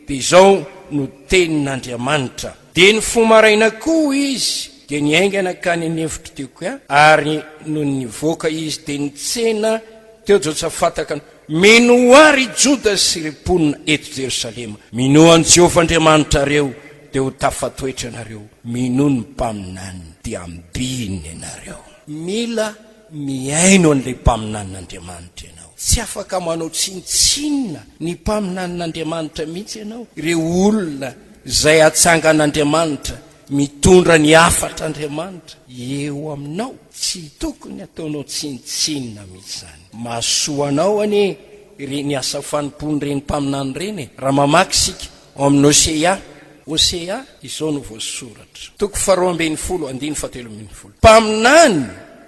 dia izao no tenin'Andriamanitra. Dia nifoha maraina koa izy, dia niainga nankany an'efitr'i Tekoa, ary nony nivoaka izy, dia nitsena teo Josafata ka, Minoa ry Joda sy ry mponina eto Jerosalema, minoa an'i Jehovah Andriamanitrareo, dia ho tafatoetra ianareo, minoa ny mpaminaniny, dia ambinina ianareo. Mila. mihaino an'ilay mpaminanin'Andriamanitra ianao. Tsy afaka manao tsinontsinona ny mpaminanin'Andriamanitra mihitsy ianao. Ireo olona izay atsangan'Andriamanitra mitondra ny hafatr'Andriamanitra eo aminao, tsy tokony ataonao tsinontsinona mihitsy izany. Mahasoa anao anie ireny asa fanompoan'ireny mpaminany ireny e! Raha mamaky isika ao amin'ny Hosea, Hosea, izao no voasoratra, toko faharoa ambin'ny folo, andininy fahatelo ambin'ny folo, Mpaminany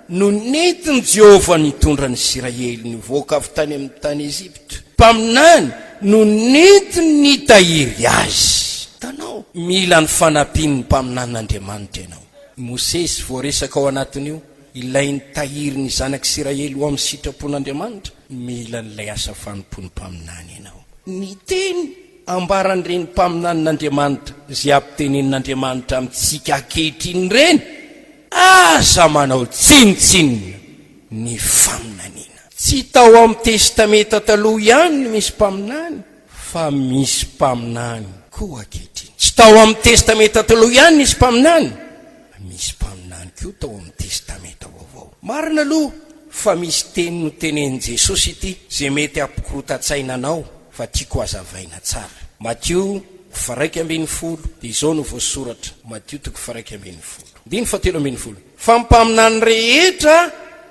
no nentin'i Jehovah nitondra ny Isiraely nivoaka avy tany amin'ny tany Egypta. Mpaminany no nentiny nitahiry azy. Hitanao? Mila ny fanampian'ny mpaminanin'Andriamanitra ianao. Mosesy voaresaka ao anatin'io, ilay nitahiry ny zanak'Isiraely ho amin'ny sitrapon'Andriamanitra. Mila an'ilay asa fanompoan'ny mpaminany ianao. Ny teny ambaran'ireny mpaminanin'Andriamanitra izay ampitenenin'Andriamanitra amintsika ankehitriny ireny, aza manao tsinontsinona ny faminaniana. Tsy tao amin'ny Testamenta Taloha ihany no misy mpaminany fa misy mpaminany koa ankehitriny. Tsy tao amin'ny Testamenta Taloha ihany nisy mpaminany fa misy mpaminany koa tao amin'ny Testamenta Vaovao. Marina aloha fa misy teny notenenin'i Jesosy ity izay mety hampikorontan-tsaina anao fa tiako hazavaina tsara. Matio 11 dia izao no voasoratra, Matio toko 11. Andininy fahatelo ambin'ny folo. Fa ny mpaminany rehetra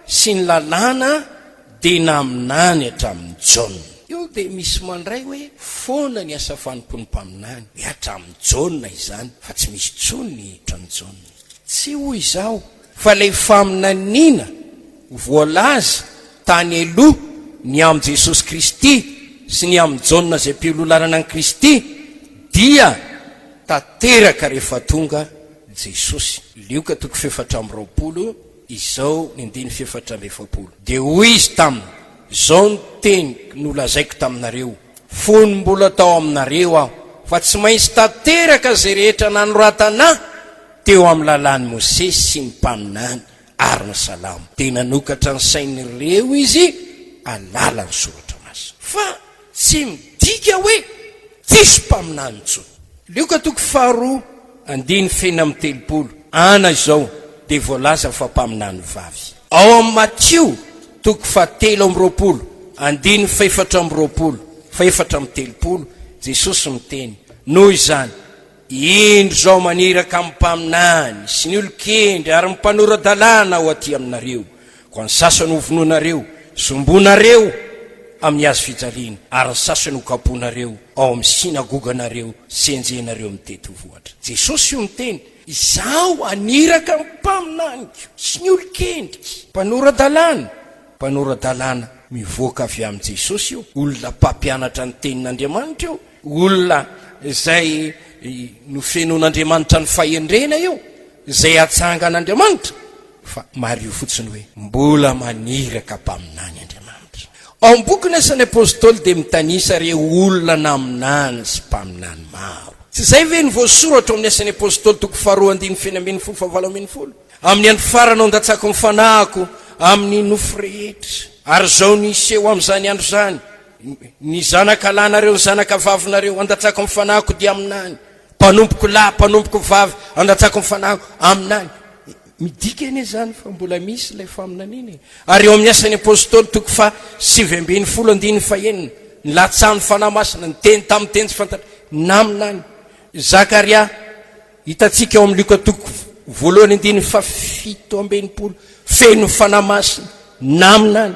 sy ny lalàna dia naminany hatramin'i Jaona. Eo dia misy mandray hoe foana ny asa fanompoan'ny mpaminany, hoe hatramin'i Jaona izany, fa tsy misy intsony ny hatramin'i Jaona. Tsy hoy izaho fa ilay faminaniana voalaza tany aloha ny amin'i Jesosy Kristy sy ny amin'i Jaona izay mpialoha lalana an'i Kristy dia tanteraka rehefa tonga Jesosy. Lioka toko fahefatra amby roapolo, izao ny andininy fahefatra amby efapolo. Dia hoy Izy taminy, Izao no teny nolazaiko taminareo, fony mbola tao aminareo Aho, fa tsy maintsy tanteraka izay rehetra nanoratana Ahy teo amin'ny lalàn'i Mosesy sy ny mpaminany ary ny Salamo. Dia nanokatra ny sain'ireo Izy alalan'ny Soratra Masina. Fa tsy midika hoe tsisy mpaminany intsony. Lioka toko faharoa andininy 36, Ana izao dia voalaza fa mpaminany vavy. Ao amin'ny Matio toko fahatelo amby roapolo andininy fahefatra amby roapolo, fahefatra amby telopolo, Jesosy miteny, Noho izany, indro izao maniraka ny mpaminany sy ny olon-kendry ary ny mpanora-dalàna ho aty aminareo, Koa ny sasany hovonoinareo, sombonareo amin'ny hazo fijaliana, ary ny sasany hokapohinareo ao amin'ny synagoganareo sy enjehinareo mitety vohitra. Jesosy io niteny, Izaho haniraka ny mpaminaniko sy ny olon-kendriky. Mpanora-dalàna, mpanora-dalàna mivoaka avy amin'i Jesosy io, olona mpampianatra ny tenin'Andriamanitra io, olona izay nofenoin'Andriamanitra ny fahendrena io, izay hatsangan'Andriamanitra. Fa mariho fotsiny hoe mbola maniraka mpaminany Andriamanitra. Ao amin'ny bokin'ny Asan'ny Apostoly dia mitanisa ireo olona naminany sy mpaminany maro. Tsy izay ve no voasoratra ao amin'ny Asan'ny Apostoly toko faharoa andininy fahenina ambin'ny folo fahavalo ambin'ny folo? Amin'ny andro farany aho handatsako ny fanahiko amin'ny nofo rehetra. Ary izao no hiseho amin'izany andro izany, ny zanaka lahinareo, ny zanaka vavinareo, handatsako ny fanahiko dia haminany. Mpanompoko lahy, mpanompoko vavy, handatsako ny fanahiko haminany. Midika anie izany fa mbola misy ilay faminaniana e! Ary eo amin'ny Asan'ny Apostoly toko faha 19 andininy fahenina, nilatsahan'ny Fanahy Masina, niteny tamin'ny teny tsy fantatra, naminany. Zakaria, hitantsika ao amin'ny Lioka toko voalohany andininy faha 67, feno ny Fanahy Masina, naminany.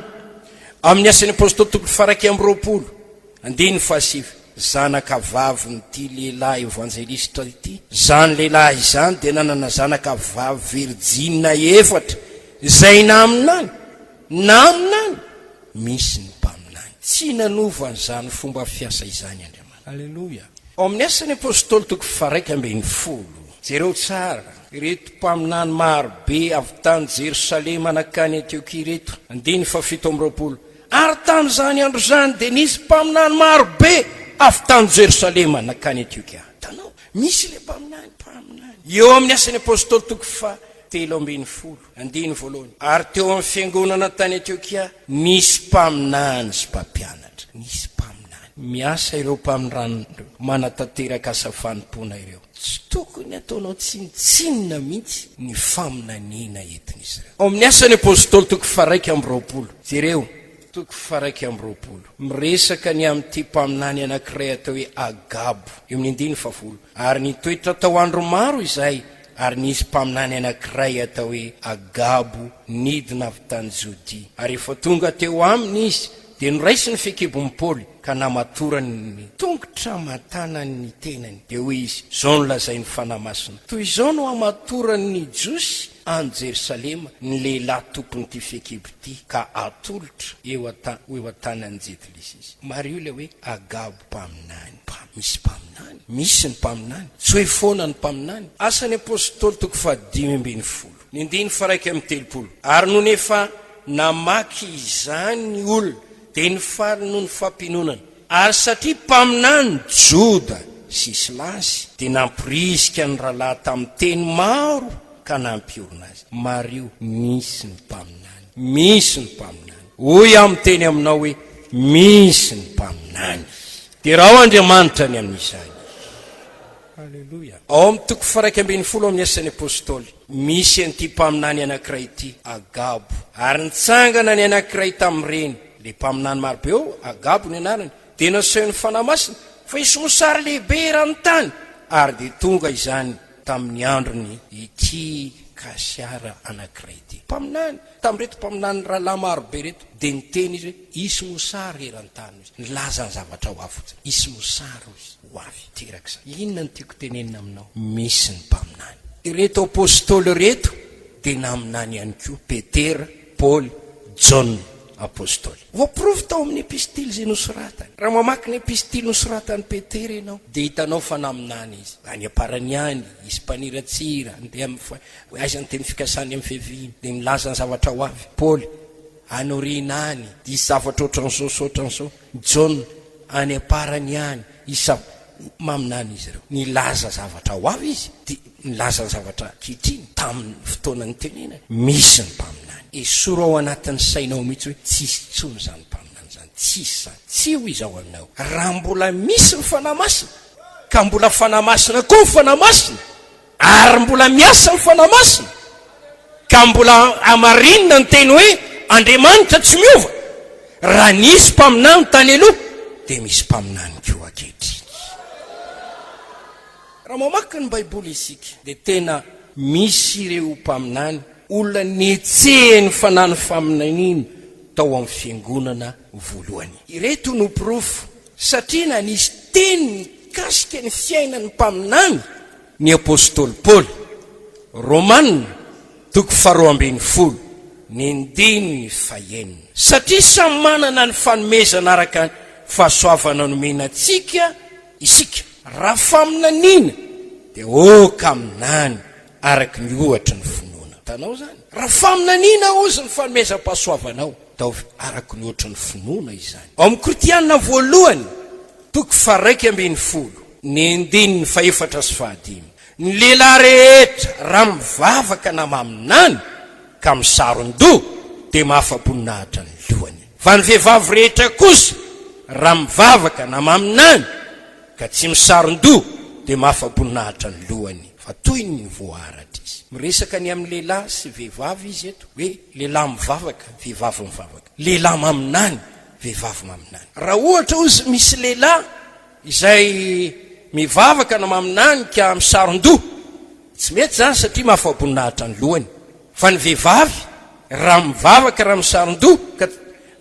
Amin'ny Asan'ny Apostoly toko faha 21, Andininy fahasivy, Zanaka vavin'ity lehilahy evanjelistra ity. Izany lehilahy izany dia nanana zanaka vavy virijina efatra izay naminany. Naminany! Misy ny mpaminany. Tsy nanova an'izany fomba fiasa izany Andriamanitra. Aleloia! Ao amin'ny Asan'ny Apostoly toko faha-11. Jereo tsara ireto mpaminany maro be avy tany Jerosalema nankany Antiokia ireto. Andininy faha-27. Ary tamin'izany andro izany dia nisy mpaminany maro be avy tany Jerosalema nankany Antiokia. Hitanao? Misy ilay mpaminany, mpaminany. Eo amin'ny Asan'ny Apostoly toko faha 13, andininy voalohany. Ary teo amin'ny fiangonana tany Antiokia nisy mpaminany sy mpampianatra. Nisy mpaminany. Miasa ireo mpaminany ireo, manatanteraka asa fanompoana ireo. tokony hataonao tsinontsinona mihitsy ny faminaniana entin'izy ireo. Ao amin'ny Asan'ny Apostoly toko faha-21, jereo, toko faha-21, miresaka ny amin'ity mpaminany anankiray atao hoe Agabo, eo amin'ny andininy fahafolo, Ary nitoetra tao andro maro izahay, ary nisy mpaminany anankiray atao hoe Agabo nidina avy tany Jodia. Ary rehefa tonga teo aminy izy, dia noraisiny ny fekebon'i Paoly, ka namatorany ny tongotra aman-tanany ny tenany. Dia hoy izy, Izao no lazain'ny Fanahy Masina, Toy izao no hamatoran'ny Jiosy any Jerosalema ny lehilahy tompon'ity fehikibo ity, ka atolotra eo an-ta-, ho eo an-tanan'ny Jentilisa izy. Mariho ilay hoe Agabo mpaminany. Mpa-, misy mpaminany. Misy ny mpaminany. Tsy hoe foana ny mpaminany. Asan'ny Apostoly toko fahadimy ambin'ny folo, ny andininy faha-31. Ary nony efa namaky izany ny olona, dia nifaly noho ny fampiononana. Ary satria mpaminany Joda sy Silasy, dia nampirisika ny rahalahy tamin'ny teny maro ka nampiorina azy. Mariho, misy ny mpaminany. Misy ny mpaminany. Hoy aho miteny aminao hoe, misy ny mpaminany. Derao Andriamanitra ny amin'izany. Aleloia. Ao amin'ny toko faha-11 amin'ny Asan'ny Apostoly, misy an'ity mpaminany anankiray ity, Agabo. Ary nitsangana ny anankiray tamin'ireny, ilay mpaminany marobe eo, Agabo ny anarany, dia nasehon'ny Fanahy Masina fa hisy mosary lehibe eran'ny tany, ary dia tonga izany tamin'ny androny ity Kasiara anankiray ity. Mpaminany, tamin'ireto mpaminany rahalahy marobe ireto, dia niteny izy hoe, hisy mosary eran-tany, hoy izy. Nilaza ny zavatra ho avy fotsiny. Hisy mosary, hoy izy. Ho avy. Teraka izany. Inona no tiako tenenina aminao? Misy ny mpaminany. Ireto apostoly ireto dia naminany ihany koa, Petera, Paoly, Jaona apostoly. Voaporofo tao amin'ny epistily izay nosoratany. Raha mamaky ny epistily nosoratan'i Petera ianao, dia hitanao fa naminany izy. Any am-parany any, hisy mpaniratsira, handeha amin'ny fa, aiza ny teny fikasany amin'ny fiaviany, dia milaza ny zavatra ho avy. Paoly, any aoriana any, dia hisy zavatra ohatran'izao sy ohatran'izao. Jaona, any am-parany any, isa maminany izy ireo. Nilaza zavatra ho avy izy, dia nilaza ny zavatra ankehitriny, tamin'ny fotoana nitenenany. Misy ny mpaminany. Esory ao anatin'ny sainao mihitsy hoe tsisy intsony izany mpaminany izany. Tsisy izany. Tsy ho izao aminao. Raha mbola misy ny Fanahy Masina, ka mbola Fanahy Masina koa ny Fanahy Masina, Ary mbola miasa ny Fanahy Masina, ka mbola hamarinina ny teny hoe Andriamanitra tsy miova. Raha nisy mpaminany tany aloha, dia misy mpaminany koa ankehitriny. Raha mamaky ny Baiboly isika, dia tena misy ireo mpaminany, olona netsehin'ny Fanahy ny faminaniana tao amin'ny fiangonana voalohany. Ireto no porofo, satria nanisy teny mikasika ny fiainan'ny mpaminany ny apostoly Paoly, Romana toko faharoa ambin'ny folo, ny andininy fahenina. Satria samy manana ny fanomezana araka ny fahasoavana nomena antsika isika, raha faminaniana dia aoka haminany araka ny ohatry ny finoana. Hitanao izany? Raha faminaniana hozy ny fanomezam-pahasoavanao, ataovy araka ny ohatry ny finoana izany. Ao amin'ny Korintiana voalohany, toko faha-11, ny andininy fahefatra sy fahadimy, Ny lehilahy rehetra raha mivavaka na maminany ka misaron-doha dia mahafa-boninahitra ny lohany. Fa ny vehivavy rehetra kosa raha mivavaka na maminany ka tsy misaron-doha dia mahafa-boninahitra ny lohany, fa toy ny voaharatra izy. Miresaka ny amin'ny lehilahy sy vehivavy izy eto, hoe lehilahy mivavaka, vehivavy mivavaka, lehilahy maminany, vehivavy maminany. Raha ohatra hozy misy lehilahy izay mivavaka na maminany ka misaron-doha, tsy mety izany satria mahafa-boninahitra ny lohany. Fa ny vehivavy raha mivavaka raha misaron-doha ka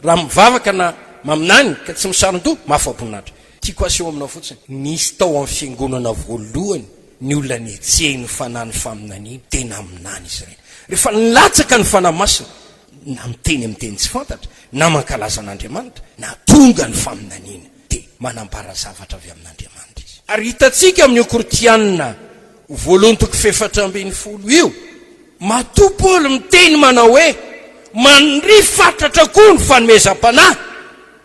raha mivavaka na maminany ka tsy misaron-doha, mahafa-boninahitra. Tiako aseho aminao fotsiny, nisy tao amin'ny fiangonana voalohany ny olona netsehin'ny fanahy ny faminaniana, dia naminany izy ireny. Rehefa nilatsaka ny Fanahy Masina, na miteny amin'ny teny tsy fantatra, na mankalaza an'Andriamanitra, na tonga ny faminaniana, dia manambara zavatra avy amin'Andriamanitra izy. Ary hitantsika amin'io Korintiana voalohany toko faha-14 io, matoa Paoly miteny manao hoe, Maniria fatratra koa ny fanomezam-panahy,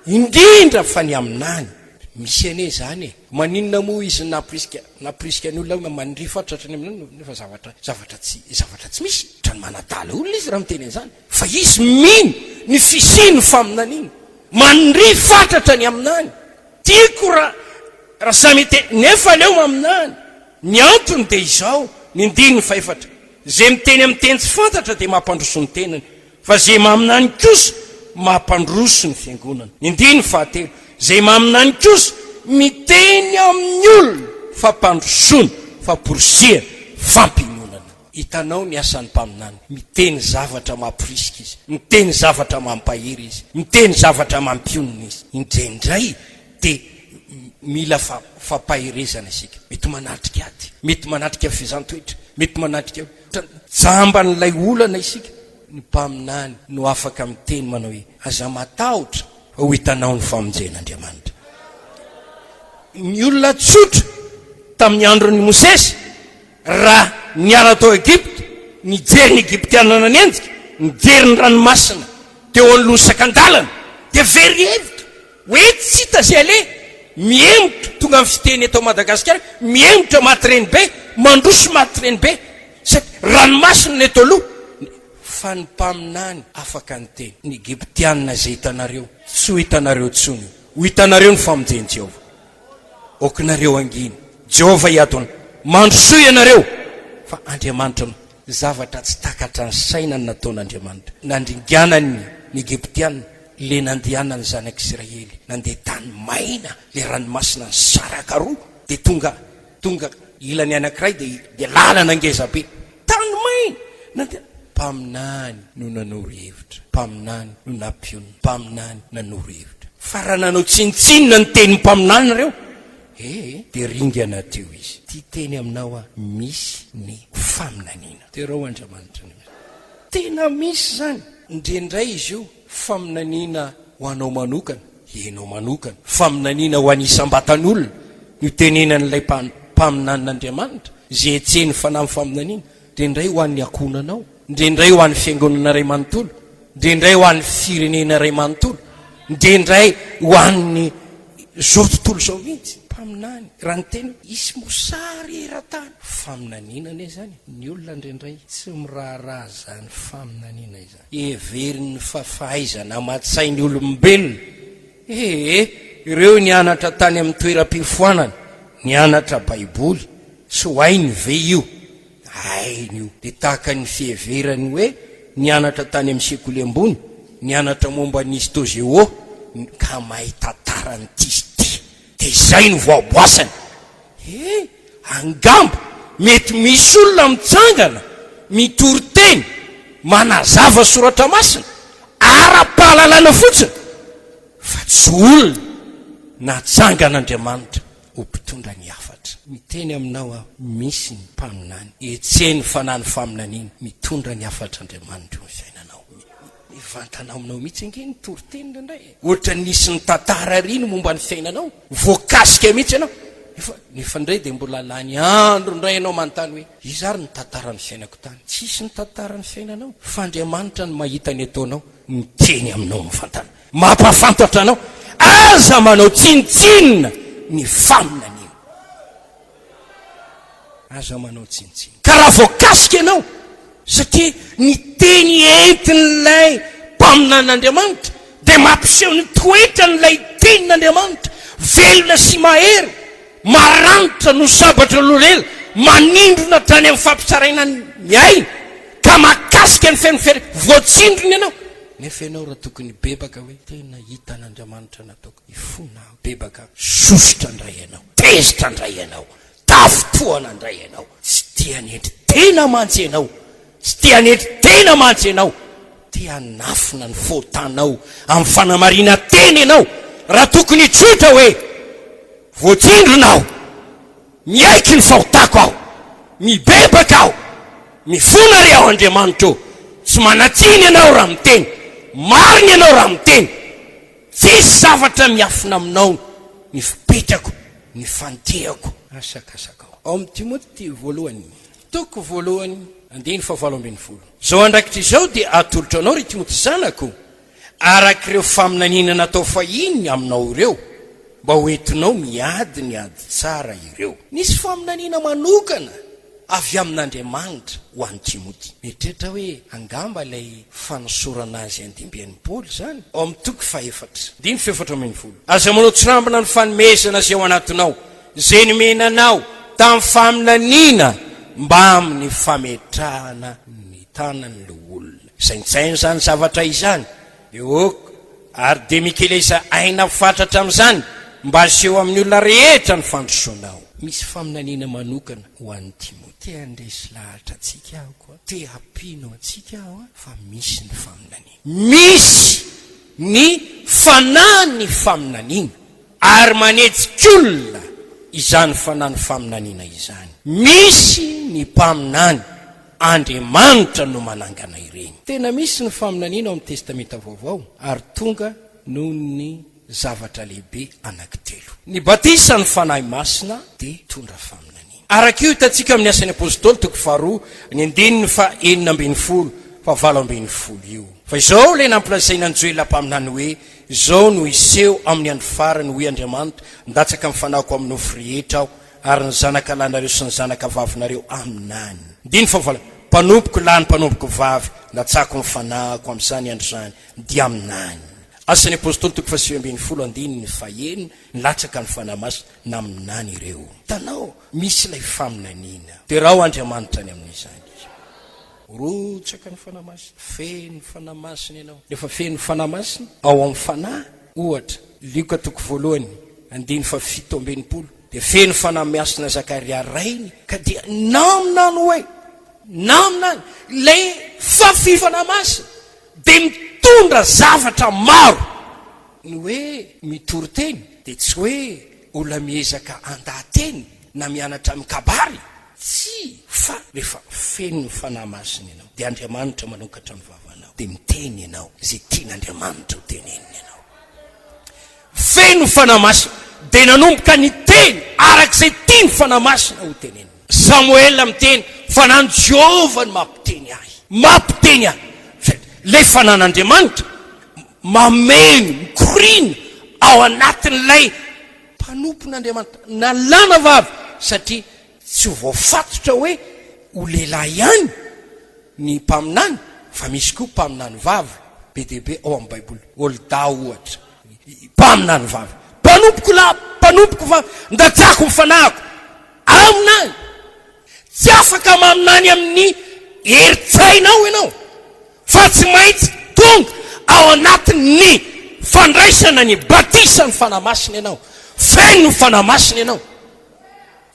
indrindra fa ny haminany. Misy anie izany e! Maninona moa izy nampirisika nampirisika ny olona hoe maniria fatratra ny haminany nefa zavatra zavatra tsy zavatra tsy misy? Ohatran'ny manadala olona izy raha miteny an'izany. Fa izy mino ny fisian'ny faminaniana. Maniria fatratra ny haminany. Tiako raha raha samy hiteny nefa aleo maminany. Ny antony dia izao, ny andininy fahefatra, Izay miteny amin'ny teny tsy fantatra dia mampandroso ny tenany, fa izay maminany kosa mampandroso ny fiangonana. Ny andininy fahatelo, Izay maminany kosa miteny amin'ny olona fampandrosoana, famporisihana, fampiononana. Hitanao ny asan'ny mpaminany, miteny zavatra mamporisika izy, miteny zavatra mampahery izy, miteny zavatra mampionona izy. Indraindray dia mila fampaherezana isika. Mety manatrika ady, mety manatrika fehezan-toetra, mety manatrika jamban'ilay olana isika. Ny mpaminany no afaka miteny manao hoe, Aza matahotra fa ho hitanao ny famonjen'Andriamanitra. Ny olona tsotra tamin'ny andron'i Mosesy, raha niala tao Egypta, nijery ny Egyptiana nanenjika, nijery ny ranomasina teo anoloan'ny sakan-dalana, dia very hevitra. Hoe tsy hita izay aleha, mihemotra, tonga amin'ny fiteny eto Madagasikara, mihemotra maty renibe, mandroso maty renibe, satria ranomasina ny eto aloha. Fa ny mpaminany afaka niteny, ny Egyptiana izay hitanareo, tsy ho hitanareo intsony io, ho hitanareo ny famonjen'i Jehovah. Aokinareo hangina. Jehovah hiady ho anareo. Mandrosoa ianareo, fa Andriamanitra no. Zavatra tsy takatra ny saina ny nataon'Andriamanitra. Nandringanany ny Egyptiana, le nandehanan'ny zanak'Isiraely, nandeha tany maina, le ranomasina nisaraka roa, dia tonga tonga ilany anankiray dia dia lalana ngeza be. Tany maina! Nandeha. Mpaminany no nanoro hevitra, mpaminany no nampionona, mpaminany nanoro hevitra. Fa raha nanao tsinontsinona ny tenin'ny mpaminany nareo, ee, dia ringana teo izy. Tia teny aminao aho, misy ny faminaniana. Derao Andriamanitra ny. Tena misy izany. Indraindray izy io faminaniana ho anao manokana, ianao manokana, faminaniana ho an'ny isam-batan'olona no itenenan'ilay mpaminanin'Andriamanitra, izay hetsehin'ny fanahy amin'ny faminaniana, indraindray ho an'ny ankohonanao, indraindray ho an'ny fiangonana iray manontolo, indraindray ho an'ny firenena iray manontolo, indraindray ho an'ny izao tontolo izao mihitsy. Mpaminany, raha niteny hoe hisy mosary eran-tany, faminaniana anie izany e! Ny olona indraindray tsy miraharaha izany faminaniana izany. Heveriny fa fahaizana aman-tsain'ny olombelona. Ee, ireo nianatra tany amin'ny toeram-pifoanana, nianatra Baiboly, tsy ho hainy ve io? Hainy io. Dia tahaka ny fiheverany hoe nianatra tany amin'ny sekoly ambony, nianatra momba ny histo-géo, ka mahay tantara an'ity sy ity. Dia izay no voaboasany. He, angamba mety misy olona mitsangana, mitory teny, manazava soratra masina, ara-pahalalana fotsiny, fa tsy olona natsangan'Andriamanitra ho mpitondra ny hafatra. Miteny aminao aho, misy ny mpaminany, hetsehin'ny fanahy ny faminaniana, mitondra ny hafatr'Andriamanitra eo amin'ny fiainanao. Mivantana aminao mihitsy ange ny toriteny indraindray e. Ohatran'ny nisy nitantara ery ny momba ny fiainanao. Voakasika mihitsy ianao. Nefa, nefa indray dia mbola lany andro indray ianao manontany hoe, iza ary nitantara ny fiainako tany? Tsisy nitantara ny fiainanao, fa Andriamanitra no mahita ny ataonao, miteny aminao mivantana. Mampahafantatra anao. Aza manao tsinontsinona ny faminaniana. Aza manao tsinontsinona. Ka raha voakasika ianao, satria ny teny entin'ilay mpaminanin'Andriamanitra dia mampiseho ny toetran'ilay tenin'Andriamanitra, velona sy mahery, maranitra noho sabatra loha lela, manindrona hatrany amin'ny fampitsaraina ny aina, ka mahakasika ny feno fery, voatsindrona ianao. Nefa ianao raha tokony hibebaka hoe, tena hitan'Andriamanitra nataoko. Hifona aho, bebaka, sosotra indray ianao, tezitra indray ianao, tafintohana indray ianao, tsy te hanetry tena mantsy ianao, tsy te hanetry tena mantsy ianao, te hanafina ny faotanao amin'ny fanamarinan-tena ianao, raha tokony hitsotra hoe, voatsindrona aho, miaiky ny fahotako aho, mibebaka aho, mifona re aho Andriamanitra ô, tsy manan-tsiny ianao raha miteny, marina ianao raha miteny, Tsisy zavatra miafina aminao ny fipetrako, ny fandehako. Asakasakao. Ao amin'ny Timoty voalohany, toko voalohany, andininy fahavalo ambinifolo. Izao andraikitra izao dia atolotro anao, ry Timoty zanako, araka ireo faminaniana natao fahiny aminao ireo, mba ho entinao miady ny ady tsara ireo. Nisy faminaniana manokana avy amin'Andriamanitra ho an'i Timoty. Mieritreritra hoe angamba ilay fanosorana azy andimbian'i Paoly izany, ao amin'ny toko fahefatra, andininy fahefatra ambinifolo. Aza manao tsirambina ny fanomezana izay ao anatinao, izay nomena anao tamin'ny faminaniana mbamin'ny fametrahana ny tanan'ny loholona. Saintsaino izany zavatra izany. Dia ok, ary dia mikeleza aina fatratra amin'izany mba haseho amin'ny olona rehetra ny fandrosoanao. Misy faminaniana manokana ho an'i Timoty. Te handresy lahatra antsika aho koa, te hampino antsika aho fa misy ny faminaniana. Misy ny fanahin'ny faminaniana ary manetsika olona izany fanahin'ny faminaniana izany. Misy ny mpaminany, Andriamanitra no manangana ireny. Tena misy ny faminaniana ao amin'ny Testamenta Vaovao ary tonga noho ny zavatra lehibe anankitelo. Ny batisan'ny Fanahy Masina dia mitondra faminaniana. Araka io hitantsika amin'ny Asan'ny Apostoly toko faharoa ny andininy faha 16 faha 18 io. Fa izao ilay nampilazaina an'i Joela mpaminany hoe, Izao no hiseho amin'ny andro farany, hoy Andriamanitra, Handatsaka ny Fanahiko amin'ny nofo rehetra Aho, ary ny zanaka lahinareo sy ny zanaka vavinareo haminany. Andininy fahavalo, Mpanompoko lahy ny mpanompoko vavy, latsako ny Fanahiko amin'izany andro izany, dia haminany. Asan'ny Apostoly toko faha-19 andininy fahenina, Nilatsaka ny Fanahy Masina, naminany ireo. Hitanao, misy ilay faminaniana. Derao Andriamanitra ny amin'izany. Rotsaka ny Fanahy Masina. Feno Fanahy Masina ianao. Rehefa feno Fanahy Masina, ao amin'ny Fanahy, ohatra, Lioka toko voalohany, andininy faha-67, dia feno Fanahy Masina Zakaria rainy, ka dia naminany hoe, naminany, ilay fahafian'ny Fanahy Masina dia mitondra zavatra maro. Ny hoe mitory teny dia tsy hoe olona miezaka handaha-teny na mianatra mikabary, tsia, fa rehefa feno ny Fanahy Masina ianao dia Andriamanitra manokatra ny vavanao dia miteny ianao izay tian'Andriamanitra ho tenenina ianao. Feno Fanahy Masina dia nanomboka niteny araka izay tian'ny Fanahy Masina ho tenenina. Samoela miteny, Fanahin'i Jehovah no mampiteny ahy. Mampiteny ahy. Ilay Fanahin'Andriamanitra mameno, mikoriana ao anatin'ilay mpanompon'Andriamanitra, na lahy na vavy, satria tsy ho voafatotra hoe ho lehilahy ihany ny mpaminany fa misy koa mpaminany vavy be dia be ao amin'ny Baiboly, Holda ohatra, mpaminany vavy, mpanompoko lahy, mpanompoko vavy, ndatsako ny fanahiko, haminany. Tsy afaka maminany amin'ny herin-tsainao ianao fa tsy maintsy tonga ao anatin'ny fandraisana ny batisan'ny Fanahy Masina ianao, feno ny Fanahy Masina ianao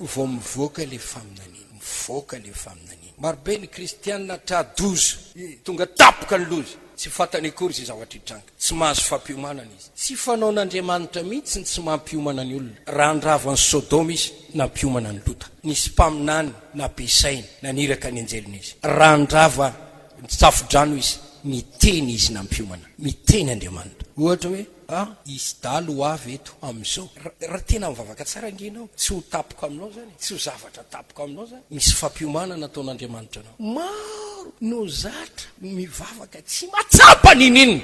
vao mivoaka ilay faminaniana, mivoaka ilay faminaniana. Marobe ny kristiana tra-doza, tonga tampoka ny loza, tsy fantany akory izay zavatra hitranga, tsy mahazo fampiomanana izy. Tsy fanaon'Andriamanitra mihitsy ny tsy mampiomana ny olona. Raha handrava an'i Sodoma Izy, nampiomana an'i Lota. Nisy mpaminany nampiasainy, naniraka ny anjeliny Izy. Raha handrava ny safo-drano Izy, niteny Izy nampiomana. Miteny Andriamanitra. Ohatra hoe, Ah, hisy dalo ho avy eto amin'izao. Raha tena mivavaka tsara ange ianao, tsy ho tapoka aminao izany e. Tsy ho zavatra tapoka aminao izany. Misy fampiomanana ataon'Andriamanitra anao. Maro no zatra mivavaka tsy mahatsapa n'inon'inona,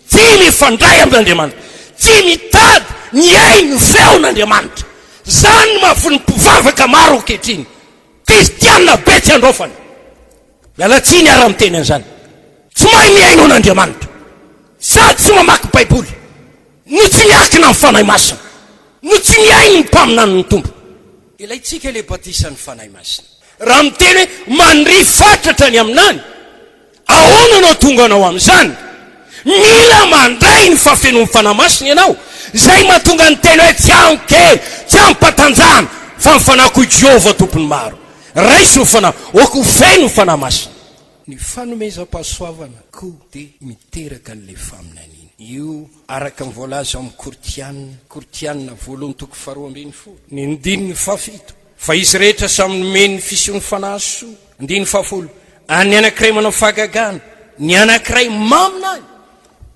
tsy mifandray amin'Andriamanitra, tsy mitady mihaino ny feon'Andriamanitra. Izany no mahafoy ny mpivavaka maro ankehitriny. Kristiana be tsy andraofana. Miala tsiny ary raha miteny an'izany. Tsy mahay mihaino an'Andriamanitra. Sady tsy mamaky Baiboly, no tsy miankina amin'ny Fanahy Masina, no tsy mihaino ny mpaminanin'ny Tompo. Ilaintsika ilay batisan'ny Fanahy Masina. Raha miteny hoe maniria fatratra ny aminany, ahoana no hahatonga anao amin'izany? Mila mandray ny fahafenoan'ny Fanahy Masina ianao. Izay mahatonga ny teny hoe tsy amin-kery, tsy amim-patanjahana, fa ny Fanahiko i Jehovah Tompon'ny maro. Raiso ny Fanahy, aoka ho feno ny Fanahy Masina. Ny fanomezam-pahasoavana koa dia miteraka an'ilay faminaniana. Io, araka ny voalaza ao amin'ny Kortiana, Kortiana voalohany toko faharoa ambinifolo, ny andininy fahafito, Fa izy rehetra samy nomeny ny fisian'ny Fanahy soa, andininy fahafolo, ary ny anankiray manao fahagagana, ny anankiray maminany.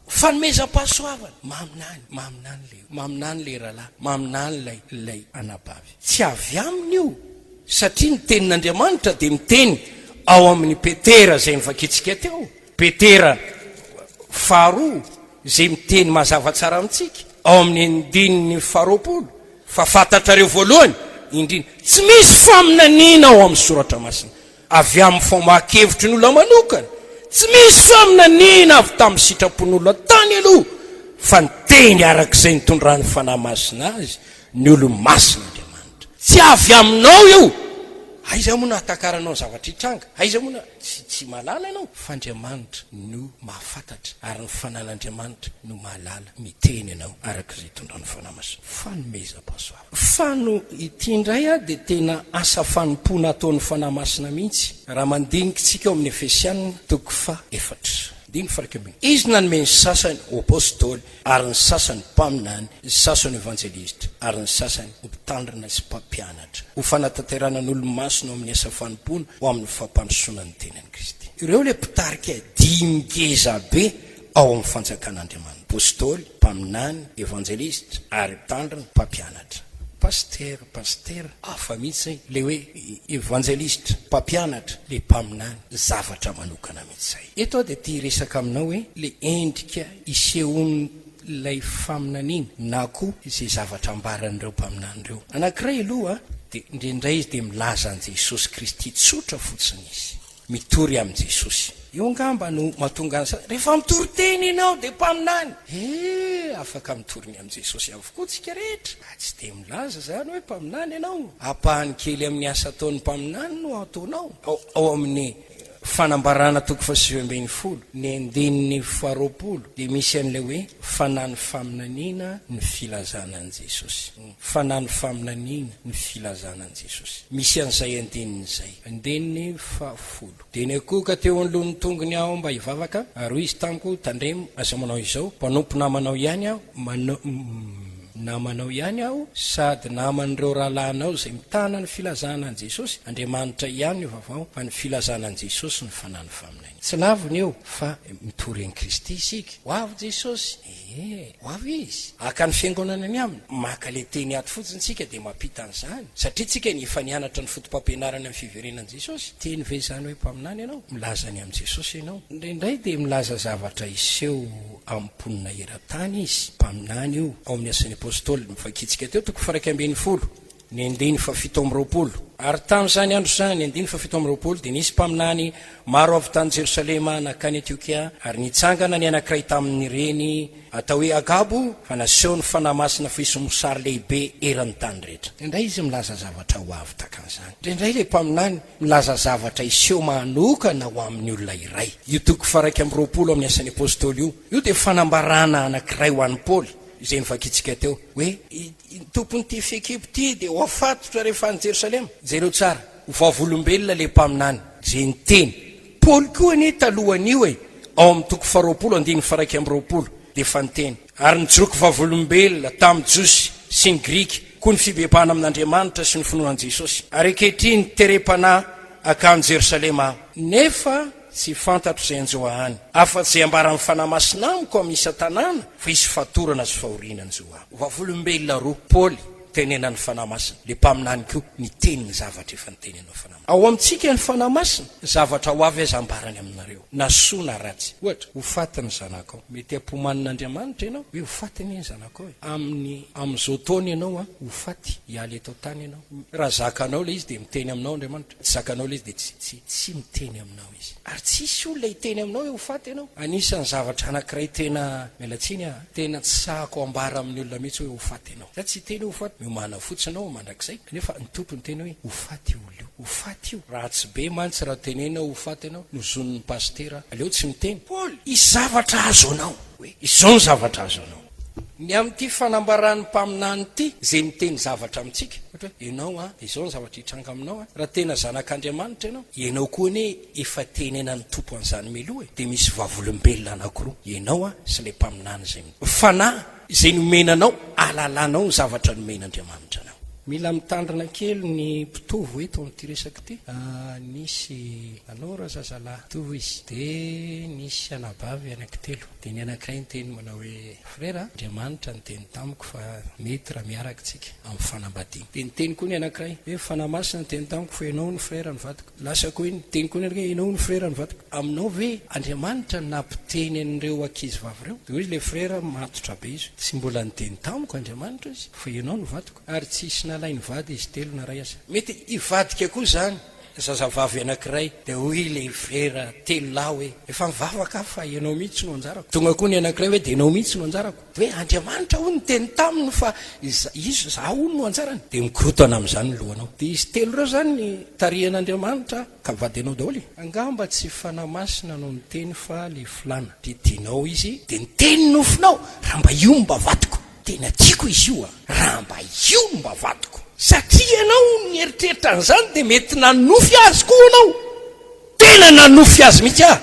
Fanomezam-pahasoavana, maminany, maminany ilay, maminany ilay rahalahy, maminany ilay, ilay anabavy. Tsy avy aminy io, satria ny Tenin'Andriamanitra dia miteny ao amin'ny Petera izay novakintsika teo, Petera faharoa izay miteny mazava tsara amintsika ao amin'ny andininy faharoapolo, fa fantatrareo voalohany indrindra, tsy misy faminaniana ao amin'ny Soratra Masina avy amin'ny famoahan-kevitry ny olona manokana, tsy misy faminaniana avy tamin'ny sitrapon'olona tany aloha, fa niteny araka izay nitondran'ny Fanahy Masina azy ny olo-masina Andriamanitra. Tsy avy aminao io! Aiza moa no ahatakaranao ny zavatra hitranga? Aiza moa no, tsy, tsy mahalala ianao. Fa Andriamanitra no mahafantatra, ary ny Fanahin'Andriamanitra no mahalala, miteny anao araka izay itondran'ny Fanahy Masina. Fanomezam-pahasoavana. Fa no ity indray a dia tena asa fanompoana ataon'ny Fanahy Masina mihitsy, raha mandinika isika ao amin'ny Efesiana toko faha efatra, andininy faha 11. Izy nanome ny sasany ho apostoly, ary ny sasany mpaminany, ny sasany ho evanjelistra, ary ny sasany ho mpitandrina sy mpampianatra, ho fanatanterahana ny olo-masina ao amin'ny asa fanompoana ho amin'ny fampandrosoana ny tenan'i Kristy. Ireo ilay mpitarika dimy ngeza be ao amin'ny fanjakan'Andriamanitra, apostoly, mpaminany, evanjelistra, ary mpitandrina, mpampianatra. Pasitera, pasitera, hafa mihitsy izay, ilay hoe evanjelistra, mpampianatra, ilay mpaminany, zavatra manokana mihitsy izay. Eto aho dia te hiresaka aminao hoe ilay endrika isehoan'ilay faminaniana na koa izay zavatra ambaran'ireo mpaminany ireo. Anankiray aloha dia indraindray izy dia milaza an'i Jesosy Kristy tsotra fotsiny izy. Mitory amin'i Jesosy. Io angamba no mahatonga ny sasany, rehefa mitory teny ianao dia mpaminany. He, afaka mitory ny amin'i Jesosy avokoa tsika rehetra. Tsy dia milaza izany hoe mpaminany ianao. Ampahany kely amin'ny asa ataon'ny mpaminany no ataonao. Ao amin'ny Fanambarana toko faha-19, ny andininy faha-20 dia misy an'ilay hoe fanahy ny faminaniana ny filazana an'i Jesosy. Fanahy ny faminaniana ny filazana an'i Jesosy. Misy an'izay andininy izay. Andininy faha-10. Dia niankohoka teo anoloan'ny tongony aho mba hivavaka, ary hoy izy tamiko, Tandremo, aza manao izao, mpanompo namanao ihany aho, manao. Namanao ihany aho sady naman'ireo rahalahinao izay mitana ny filazana an'i Jesosy, Andriamanitra ihany no ivavaho fa ny filazana an'i Jesosy no fanahy ny faminaniana. Tsy lavina io fa mitory an'i Kristy isika. Ho avy Jesosy, ee, ho avy Izy. Haka ny fiangonana ny aminy. Maka ilay teny ato fotsiny isika dia mampita an'izany. Satria tsika efa nianatra ny foto-pampianarana ny fiverenan'i Jesosy. Teny ve izany hoe mpaminany ianao? Milaza ny amin'i Jesosy ianao. Indraindray dia milaza zavatra hiseho amin'ny mponina eran-tany izy. Mpaminany io, ao amin'ny Asan'ny Apostoly, novakintsika teo, toko faha-11, ny andininy faha-27. Ary tamin'izany andro izany, andininy faha-27, dia nisy mpaminany maro avy tany Jerosalema nankany Antiokia, ary nitsangana ny anankiray tamin'ireny, atao hoe Agabo, fa naseho ny Fanahy Masina fa hisy mosary lehibe eran'ny tany rehetra. Indraindray izy milaza zavatra ho avy tahaka an'izany. Indraindray ilay mpaminany milaza zavatra hiseho manokana ho amin'ny olona iray. Io toko faha-21 amin'ny Asan'ny Apostoly io, io dia fanambarana anankiray ho an'i Paoly, izay novakintsika teo, hoe, Ny tompon'ity fehikibo ity dia ho afatotra rehefa any Jerosalema. Jereo tsara, ho vavolombelona ilay mpaminany izay niteny. Paoly koa anie talohan'io e, ao amin'ny toko faha-20 andininy faha-21 dia efa niteny. Ary nijoro vavolombelona tamin'ny Jiosy sy ny Grika koa ny fibebahana amin'Andriamanitra sy ny finoana an'i Jesosy. Ary ankehitriny terem-panahy hankany Jerosalema aho. Nefa tsy fantatro izay hanjo ahy any, afa-tsy izay ambaran'ny Fanahy Masina amiko amin'ny isan-tanàna, fa hisy fatorana sy fahoriana hanjo ahy. Vavolombelona roa, Paoly, tenenan'ny Fanahy Masina, ilay mpaminany koa, niteny ny zavatra efa nitenenan'ny Fanahy Masina. Ao amintsika ny Fanahy Masina, zavatra ho avy aza ambarany aminareo, na soa na ratsy. Ohatra, ho faty ny zanakao. Mety hampomanin'Andriamanitra ianao hoe ho faty anie ny zanakao e. Amin'ny amin'izao taona ianao an, ho faty, hiala eto an-tany ianao. Raha zakanao ilay izy dia miteny aminao Andriamanitra, tsy zakanao ilay izy dia tsy, tsy, tsy miteny aminao Izy. Ary tsy hisy olona hiteny aminao hoe ho faty ianao. Anisan'ny zavatra anankiray tena, miala tsiny aho, tena tsy sahako ambara amin'ny olona mihitsy hoe ho faty ianao. Za tsy hiteny hoe ho faty, miomàna fotsiny aho mandrakizay, kanefa ny Tompo niteny hoe ho faty io olona io. Ho faty io. Ratsy be mantsy raha tenenina ho faty ianao, nozonin'ny pasitera. Aleo tsy miteny. Paoly, hisy zavatra azo anao. Hoe izao ny zavatra azo anao. Ny amin'ity fanambaran'ny mpaminany ity, izay miteny zavatra amintsika, ohatra hoe, ianao an, izao ny zavatra hitranga aminao an, raha tena zanak'Andriamanitra ianao, ianao koa anie efa tenenan'ny Tompo an'izany mialoha e, dia misy vavolombelona anankiroa, ianao an sy ilay mpaminany izay fanahy izay nomena anao, ahalalanao ny zavatra nomen'Andriamanitra anao. Mila mitandrina kely ny mpitovo eto amin'ity resaka ity. Nisy alors zazalahy mpitovo izy, dia nisy anabavy anankitelo. Dia ny anankiray niteny manao hoe, Frera a, Andriamanitra niteny tamiko fa mety raha miaraka tsika amin'ny fanambadiana. Dia niteny koa ny anankiray hoe, Fanahy Masina niteny tamiko fa ianao no frera ny vadiko. Lasa koa iny, niteny koa ny anankiray, ianao no frera ny vadiko. Aminao ve Andriamanitra no nampiteny an'ireo ankizy vavy ireo? Dia hoy ilay frera matotra be izy, Tsy mbola niteny tamiko Andriamanitra izy fa ianao no vadiko. Ary tsy hisy nalainy vady izy telo na iray aza. Mety hivadika koa izany. zazavavy anankiray, dia hoy ilay frera telolahy hoe, efa nivavaka aho fa ianao mihitsy no anjarako. Tonga koa ny anankiray hoe, dia ianao mihitsy no anjarako. Dia hoe Andriamanitra hono niteny taminy fa izy, izaho hono no anjarany. Dia mikorotana amin'izany ny lohanao. Dia izy telo ireo izany tarihan'Andriamanitra ka mivady anao daholo e. Angamba tsy Fanahy Masina no niteny fa le filàna. Dia tianao izy, dia niteny ny nofinao, raha mba io no mba vadiko. Tena tiako izy io a! Raha mba io no mba vadiko. Satria ianao nieritreritra an'izany dia mety nanonofy azy koa ianao. Tena nanonofy azy mihitsy aho.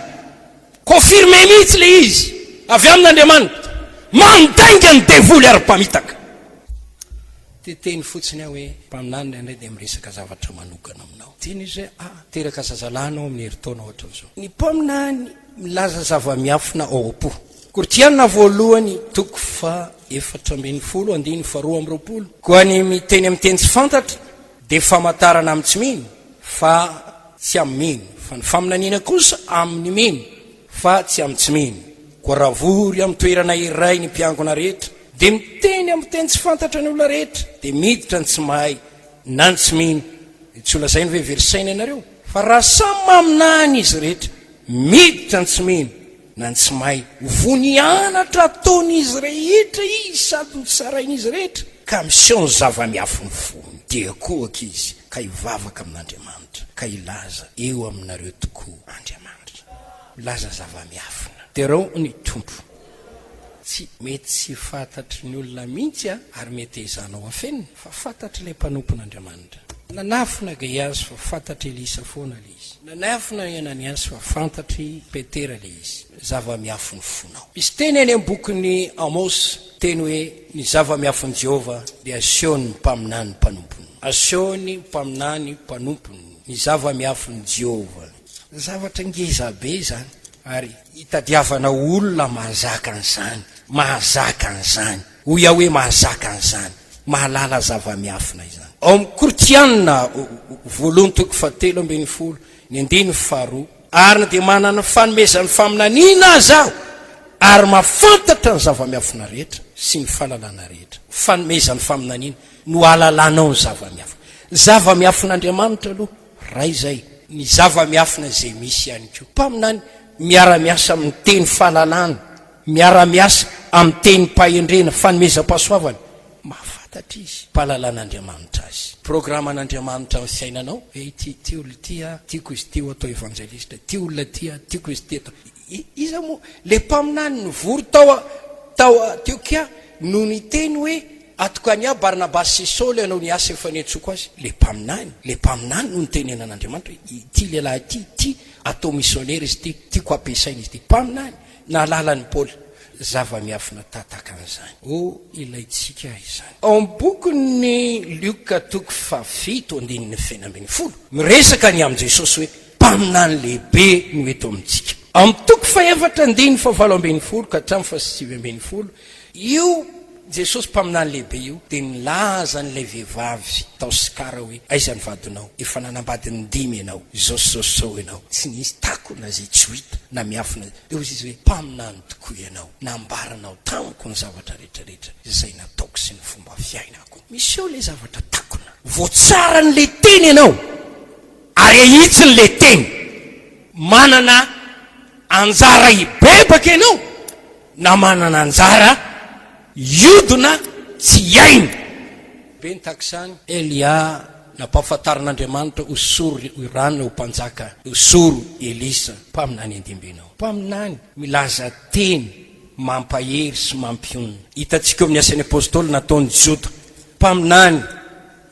Confirmé mihitsy ilay izy avy amin'Andriamanitra. Mandainga ny devoly ary mpamitaka. Te teny fotsiny aho hoe mpaminany indraindray dia miresaka zavatra manokana aminao. Teny izy hoe ah, teraka zazalahy anao amin'ny herintaona ohatran'izao. Ny mpaminany milaza zava-miafina ao am-po. Korintiana voalohany toko faha 14 andininy faha 22. Koa ny miteny amin'ny teny tsy fantatra dia famantarana amin'ny tsy mino fa tsy amin'ny mino, fa ny faminaniana kosa amin'ny mino fa tsy amin'ny tsy mino. Koa raha vory amin'ny toerana iray ny mpiangona rehetra, dia miteny amin'ny teny tsy fantatra ny olona rehetra, dia miditra ny tsy mahay na ny tsy mino, dia tsy holazainy ve very saina ianareo? Fa raha samy maminany izy rehetra, miditra ny tsy mino na ny tsy mahay, ho voa nianatra ataon'izy rehetra izy sady ho tsarain'izy rehetra, ka miseho ny zava-miafin'ny fony, dia kohaka izy ka hivavaka amin'Andriamanitra, ka hilaza, Eo aminareo tokoa Andriamanitra. Milaza zava-miafina. Derao ny Tompo. Tsy mety tsy fantatry ny olona mihitsy ary mety ezanao afenina fa fantatr'ilay mpanompon'Andriamanitra. Nanafina Gehazy fa fantatr'i Elisa foana ilay izy. Nanafina i Ananiasy fa fantatr'i Petera ilay izy. Zava-miafin'ny fonao. Misy teny any amin'ny bokin'i Amosa, teny hoe ny zava-miafin'i Jehovah dia asehon'ny mpaminany mpanompony. Asehon'ny mpaminany mpanompony ny zava-miafin'i Jehovah. Zavatra ngeza be izany ary itadiavana olona mahazaka an'izany, mahazaka an'izany, hoy aho hoe mahazaka an'izany, mahalala zava-miafina izany. Ao amin'ny Korintiana voalohany toko fahatelo ambin'ny folo ny andininy faharoa, ary na dia manana ny fanomezan'ny faminaniana aza aho ary mahafantatra ny zava-miafina rehetra sy ny fahalalana rehetra, fanomezan'ny faminaniana no ahalalanao ny zava-miafina. Zava-miafin'Andriamanitra aloha. Ray izay, ny zava-miafina izay misy ihany koa. Mpaminany miara-miasa amin'ny teny fahalalana, miara-miasa amin'ny tenim-pahendrena, fanomezam-pahasoavana. Mahafantatra izy, fahalalan'Andriamanitra azy. Programan'Andriamanitra amin'ny fiainanao, hoe ity, ity olona ity ah, tiako izy ity ho atao evanjelista, ity olona ity ah, tiako izy ity atao. Iza moa? Ilay mpaminany nivory tao tao Antiokia no niteny hoe, Atokany ahy Barnabasy sy Saoly hanao ny asa efa niantsoako azy. Ilay mpaminany, ilay mpaminany no nitenenan'Andriamanitra hoe, ity lehilahy ity, ity atao misionera izy ity, tiako hampiasaina izy ity. Mpaminany, nahalala an'i Paoly. Zava-miafina tataka an'izany. Oh, ilaintsika izany. Ao amin'ny bokin'ny Lioka toko fahafito andininy fahenina ambin'ny folo, miresaka ny amin'i Jesosy hoe, Mpaminany lehibe no eto amintsika. Amin'ny toko fahefatra andininy fahavalo ambin'ny folo ka hatramin'ny fahasivy ambin'ny folo, io Jesosy mpaminany lehibe io dia nilaza an'ilay vehivavy tao Sikara hoe, Aiza ny vadinao? Efa nanambady indimy ianao, izao sy izao sy izao ianao. Tsy nisy takona izay tsy ho hita na miafina. Dia hoy izy hoe, Mpaminany tokoa ianao, nambaranao tamiko ny zavatra rehetra rehetra izay nataoko sy ny fomba fiainako. Miseho ilay zavatra takona. Voatsaran'ilay teny ianao. Ary ahitsiny le teny. Manana anjara hibebaka ianao na manana anjara hiodina tsy hiaina. Be ny tahaka izany. Elia nampahafantarin'Andriamanitra ho soro Irana ho mpanjaka, ho soro Elisa mpaminany andimbenao. Mpaminany milaza teny mampahery sy mampionona. Hitantsika eo amin'ny Asan'ny Apostoly nataon'i Joda mpaminany.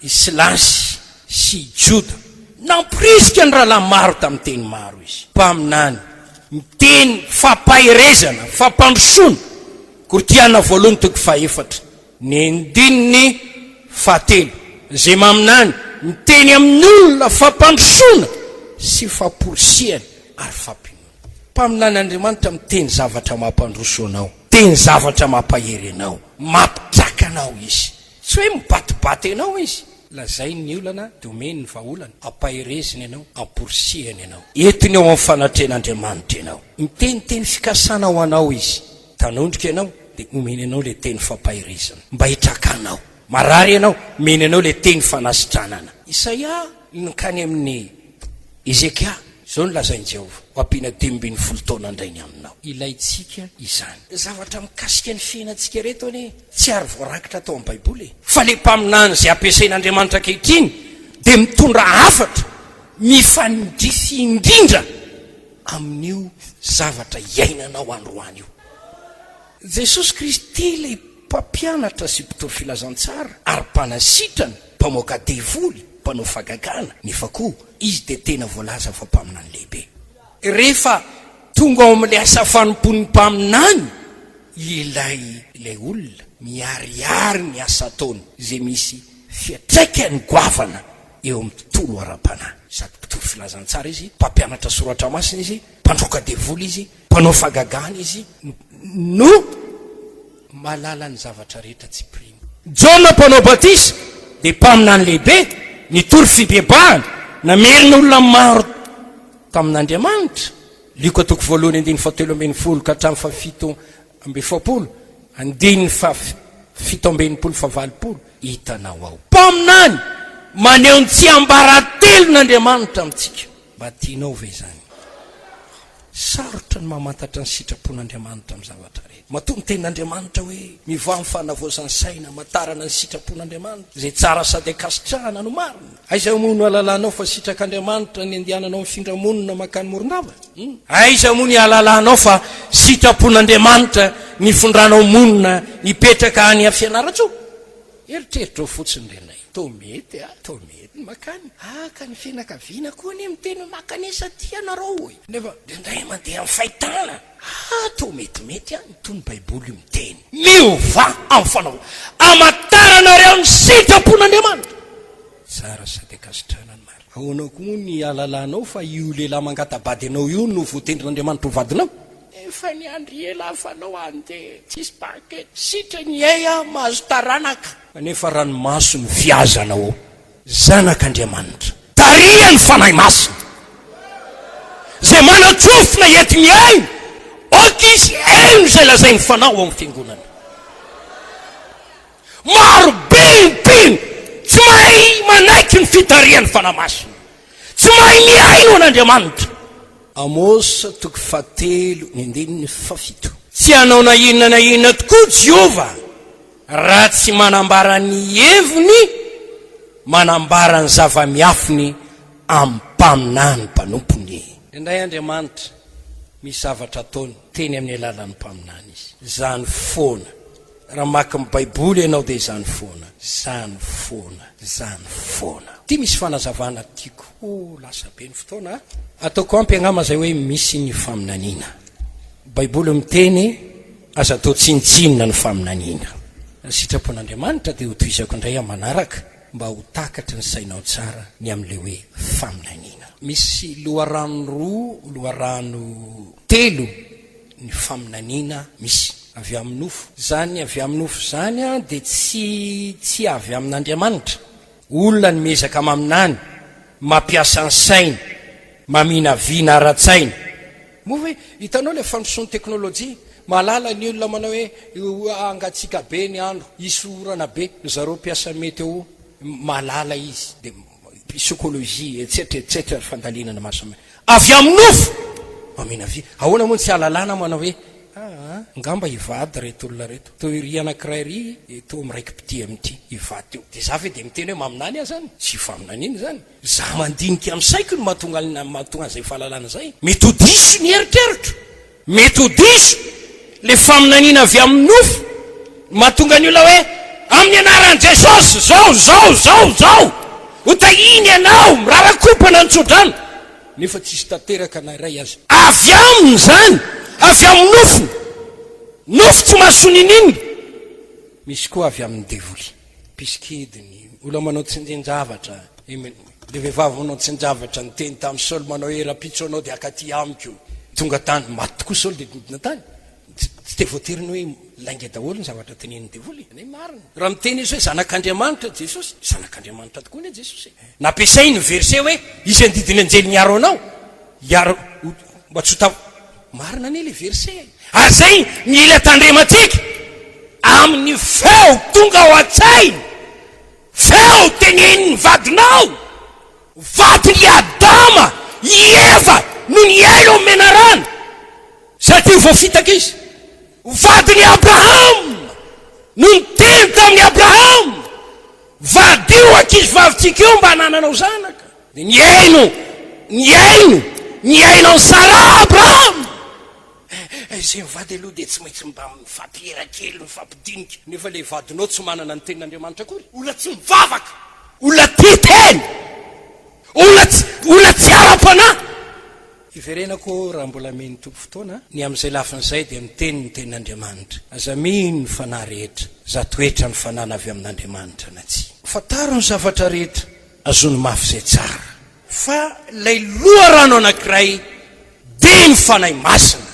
I Silasy sy i Joda. Namporisika ny rahalahy maro tamin'ny teny maro izy. Mpaminany, miteny fampaherezana, fampandrosoana. Korintiana voalohany toko fahefatra, ny andininy fahatelo. Izay maminany, miteny amin'ny olona fampandrosoana sy famporisihana ary fampinoana. Mpaminany Andriamanitra miteny zavatra mampandroso anao, miteny zavatra mampahery anao, mampitraka anao izy. Tsy hoe mibatibaty anao izy. Lazainy ny olana dia omeny ny vahaolana, ampahereziny ianao, amporisihany ianao. Entiny eo amin'ny fanatrehan'Andriamanitra ianao. Miteny teny fikasana ho anao izy. Tanondrika ianao dia omeny anao ilay teny fampaherezana mba hitraka anao. Marary ianao, omeny anao ilay teny fanasitranana. Isaia nankany amin'ny. Hezekia, Izao no lazain'i Jehovah, Ho ampiana 15 taona indray ny aminao. Ilaintsika izany. Zavatra mikasika ny fiainantsika ireto anie tsy ary voarakitra tao amin'ny Baiboly e. Fa ilay mpaminany izay ampiasain'Andriamanitra ankehitriny dia mitondra hafatra mifanindrify indrindra amin'io zavatra iainanao androany io. Jesosy Kristy ilay Mpampianatra sy mpitory filazantsara ary mpanasitrana, mpamoaka devoly, mpanao fagagana, nefa koa Izy dia tena voalaza fa mpaminany lehibe. Rehefa tonga ao amin'ilay asa fanompoan'ny mpaminany ilay ilay olona, miharihary ny asa ataony izay misy fiantraikany goavana eo amin'ny tontolo ara-panahy. Sady mpitory filazantsara izy, mpampianatra soratra masina izy, mpandroaka devoly izy, Mpanao fagagana izy no mahalala ny zavatra rehetra tsy prime. Jaona mpanao batisa dia mpaminany lehibe, nitory fibebahana, namerina olona maro tamin'Andriamanitra. Lioka toko voalohany andininy fahatelo ambin'ny folo ka hatramin'ny fahafito amby efapolo, andininy faha-67 faha-80, hitanao ao. Mpaminany maneho ny tsiambaratelon'Andriamanitra amintsika. Mba tianao ve izany? Sarotra ny mamantatra ny sitrapon'Andriamanitra amin'ny zavatra rehetra. Matoa ny tenin'Andriamanitra hoe, Mivoaha amin'ny fanavaozan'ny saina, hamantarana ny sitrapon'Andriamanitra, izay tsara sady ankasitrahana no marina. Aiza moa no ahalalanao fa sitrak'Andriamanitra ny andehananao mifindra monina mankany Morondava? Aiza moa ny ahalalanao fa sitrapon'Andriamanitra ny hifindranao monina hipetraka any Fianarantsoa? Eritreritra ao fotsiny renay. Toa mety a, toa mety ny makany. Ah ka ny fianakaviana koa anie miteny hoe makanesa aty ianareo e. Nefa indraindray mandeha amin'ny fahitana. Ah toa metimety ihany. Toa ny baiboly io miteny. Miovà amin'ny fanao. Amantaranareo ny sitrapon'Andriamanitra. Tsara sady ankasitrahana ny marina. Ahoana koa moa ny ahalalanao fa io lehilahy mangata-bady anao io no voatendrin'Andriamanitra ho vadinao? Efa niandry ela aho fa anao handeha tsisy paquet. Sitrany iay aho mahazo taranaka. Kanefa ranomaso no fihazana ô Zanak'Andriamanitra. Tarihan'ny Fanahy Masina. Izay manan-tsofina enti-mihaino, aoka izy hihaino izay lazain'ny Fanahy ao amin'ny Fiangonana. Maro be ny mpino tsy mahay manaiky ny fitarihan'ny Fanahy Masina. Tsy mahay mihaino an'Andriamanitra. Amosa toko fahatelo ny andininy fahafito. Tsy hanao na inona na inona tokoa Jehovah raha tsy manambara ny heviny, manambara ny zava-miafiny amin'ny mpaminany mpanompony. Indraindray Andriamanitra misy zavatra ataony teny amin'ny alalan'ny mpaminany Izy. Izany foana. Raha mamaky ny Baiboly ianao dia izany foana, izany foana, izany foana. Ity misy fanazavana tiako. Oh, lasa be ny fotoana a! Ataoko ampy angamba izay hoe misy ny faminaniana. Baiboly miteny aza atao tsinontsinona ny faminaniana. Ny sitrapon'Andriamanitra dia hotohizako indray amin'ny manaraka mba ho takatry ny sainao tsara ny amin'ilay hoe faminaniana. Misy loharano roa, loharano telo ny faminaniana misy. Avy amin'ny nofo. Izany avy amin'ny nofo izany dia tsy tsy avy amin'Andriamanitra. Olona no miezaka maminany, mampiasa ny sainy, maminavina ara-tsaina. Moa ve hitanao ilay fandrosoan'ny teknolojia? Mahalala ny olona manao hoe hangatsiaka be ny andro, hisy orana be, ry zareo mpiasa météo mahalala izy, dia psychologie etsetra etsetra fandalinana maro samihafa. Avy amin'ny nofo! Maminavia. Ahoana moa no tsy hahalalana manao hoe aa, angamba hivady ireto olona ireto. Toa iry anankiray iry toa miraiki-pitia amin'ity, hivady io. Dia za ve dia miteny hoe maminany aho izany? Tsy faminaniana izany. Za mandinika amin'ny saiko no mahatonga mahatonga an'izay fahalalana izay. Mety ho diso ny eritreritro. Mety ho diso le faminaniana avy amin'ny nofo mahatonga ny olona hoe amin'ny anaran'i Jesosy zao zao zao zao ho tahiany ianao mirarakompana ny tsodrano nefa tsisy tanteraka na iray aza avy aminy izany avy amin'ny nofony nofo tsy mahasoa niniana misy koa avy amin'ny devoly Mpisikidy ny olona manao tsindrin-javatra. Ilay vehivavy manao tsindrin-javatra niteny tamin'i Saoly manao hoe rahampitso ianao dia hakaty amiko. Tonga tany, maty tokoa Saoly dia nidina tany. Tsy dia voatery ny hoe lainga daholo ny zavatra tenenin'ny devoly. Ny marina. Raha miteny izy hoe zanak'Andriamanitra Jesosy, zanak'Andriamanitra tokoa anie Jesosy e. Nampiasainy ny verset hoe izy handidy ny anjeliny hiaro anao, hiaro mba tsy ho tafa. Marina anie ilay verset e. Ary izay mila tandremantsika amin'ny feo tonga ao an-tsaina, feo tenenin'ny vadinao, vadin'i Adama. I Eva no nihaino amin'ny menarana satria voafitaka izy. Vadin'i Abrahama no niteny tamin'i Abrahama, Vadio ankizivavintsika io mba hanananao zanaka. Dia nihaino, nihaino, nihaino an'i Saraha Abrahama. Izay mivady aloha dia tsy maintsy mba mifampihira kely, mifampidinika. Nefa ilay vadinao tsy manana ny tenin'Andriamanitra akory. Olona tsy mivavaka, olona tia tena, olona tsy, olona tsy ara-panahy. Hiverenako raha mbola mino Tompo fotoana, ny amin'izay lafiny izay dia miteny ny tenin'Andriamanitra. Aza mino ny fanahy rehetra, za toetra ny fanana avy amin'Andriamanitra na tsia. Fantaro ny zavatra rehetra, azony mafy izay tsara. Fa ilay loharano anankiray dia ny Fanahy Masina.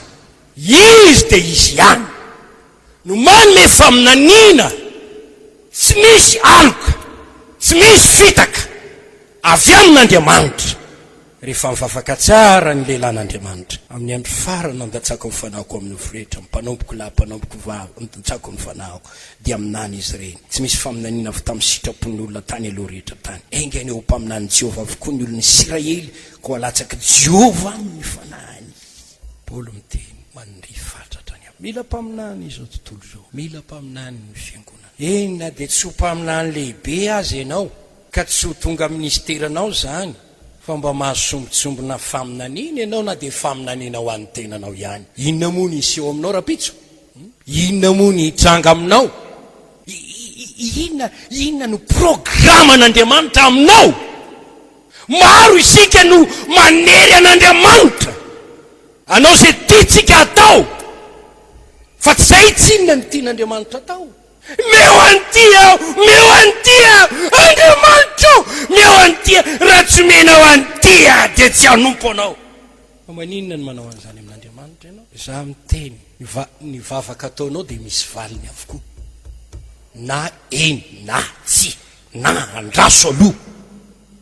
Izy dia Izy ihany no manome faminaniana tsy misy aloka, tsy misy fitaka avy amin'Andriamanitra. Rehefa mivavaka tsara ny lehilahin'Andriamanitra, amin'ny andro farany handatsako ny Fanahiko amin'ny nofo rehetra, ny mpanompoko lahy, mpanompoko vavy, handatsako ny Fanahiko, dia haminany izy ireny. Tsy misy faminaniana avy tamin'ny sitrapon'ny olona tany aloha rehetra tany. Enga anie ho mpaminanin'i Jehovah avokoa ny olon'ny Isiraely, koa halatsak'i Jehovah aminy ny Fanahiny. Paoly miteny, Maniria fatratra ny hafa. Mila mpaminany izao tontolo izao. Mila mpaminany ny fiangonana. Eny, na dia tsy ho mpaminany lehibe aza ianao, ka tsy ho tonga minisiteranao izany, fa mba mahazo sombintsombina faminaniana ianao na dia faminaniana ho an'ny tenanao ihany. Inona moa ny hiseho aminao rahampitso? Inona moa ny hitranga aminao? Inona, inona no programan'Andriamanitra aminao? Maro isika no manery an'Andriamanitra hanao izay tiantsika hatao, fa tsy izay tsinona no tian'Andriamanitra atao. Meo an'ity aho, meo an'ity aho, Andriamanitra ô, meo an'ity aho, raha tsy omenao an'ity aho dia tsy hanompo anao. Fa maninona no manao an'izany amin'Andriamanitra ianao? Izaho miteny, ny va, ny vavaka ataonao dia misy valiny avokoa. Na eny na tsia, na andraso aloha.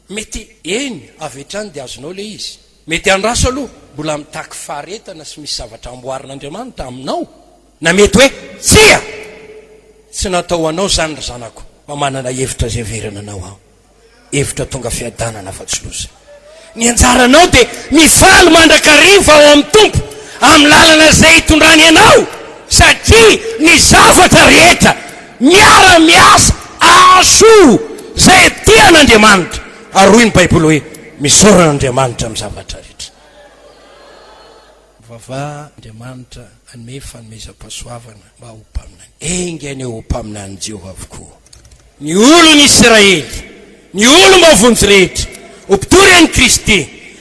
Mety eny avy hatrany dia azonao ilay izy. Mety andraso aloha, mbola mitaky faharetana sy misy zavatra amboarin'Andriamanitra aminao. Na mety hoe, Tsia! Tsy natao ho anao izany ry zanako, fa manana hevitra izay heverina anao aho. Hevitra tonga fiadanana fa tsy loza. Ny anjaranao dia mifaly mandrakariva ao amin'ny Tompo, amin'ny lalana izay itondrany anao, satria ny zavatra rehetra miara-miasa hahasoa izay tia an'Andriamanitra. Ary hoy ny Baiboly hoe, Misaora an'Andriamanitra amin'ny zavatra rehetra. Mivavaha Andriamanitra hanome fanomezam-pahasoavana mba ho mpaminany. Enga anie ho mpaminanin'i Jehovah avokoa ny olon'i Isiraely, ny olom-boavonjy rehetra, ho mpitory an'i Kristy,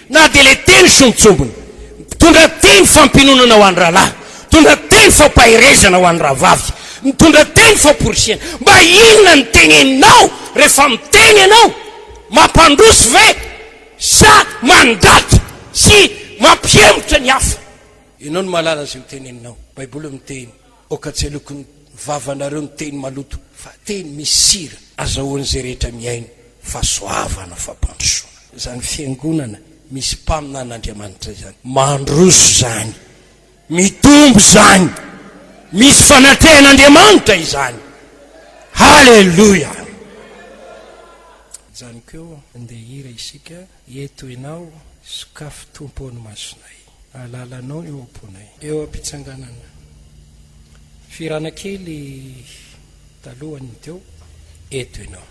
na dia ilay teny sombintsombiny, mitondra teny fampiononana ho an'ny rahalahy, mitondra teny fampaherezana ho an'ny rahavavy, mitondra teny famporisihana. Mba inona no teneninao rehefa miteny ianao? Mampandroso ve? Sa mandratra sy mampihemotra ny hafa? Ianao no mahalala izay ho teneninao. Baiboly miteny, Aoka tsy aloky ny vavanareo ny teny maloto, fa teny misy sira, azahoan'izay rehetra mihaino fahasoavana fampandrosoana. Izany fiangonana misy mpaminan'Andriamanitra izany, mandroso izany, mitombo izany, misy fanatrehan'Andriamanitra izany. Haleloia! Ajanoko eo, andeha hihira isika, Eto Ianao, sokafy Tompo ô ny masonay, Alalanao ny ao am-ponay. Eo am-pitsanganana. Fihirana kely talohan'ny teo, Eto Ianao.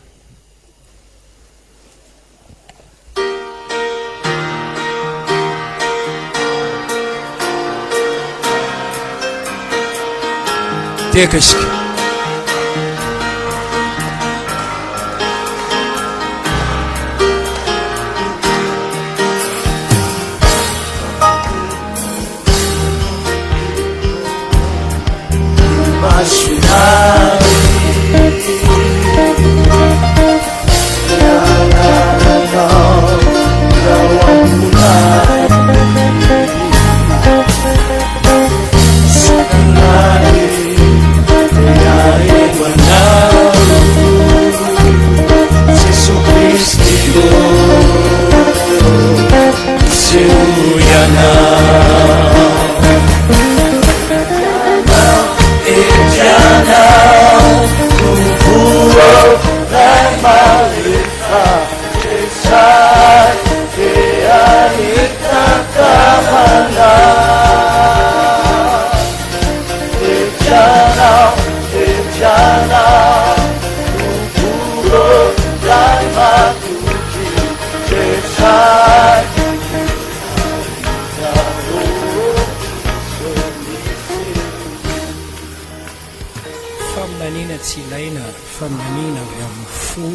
Tehaka isika. tsy ilaina faminaniana avy amin'ny fo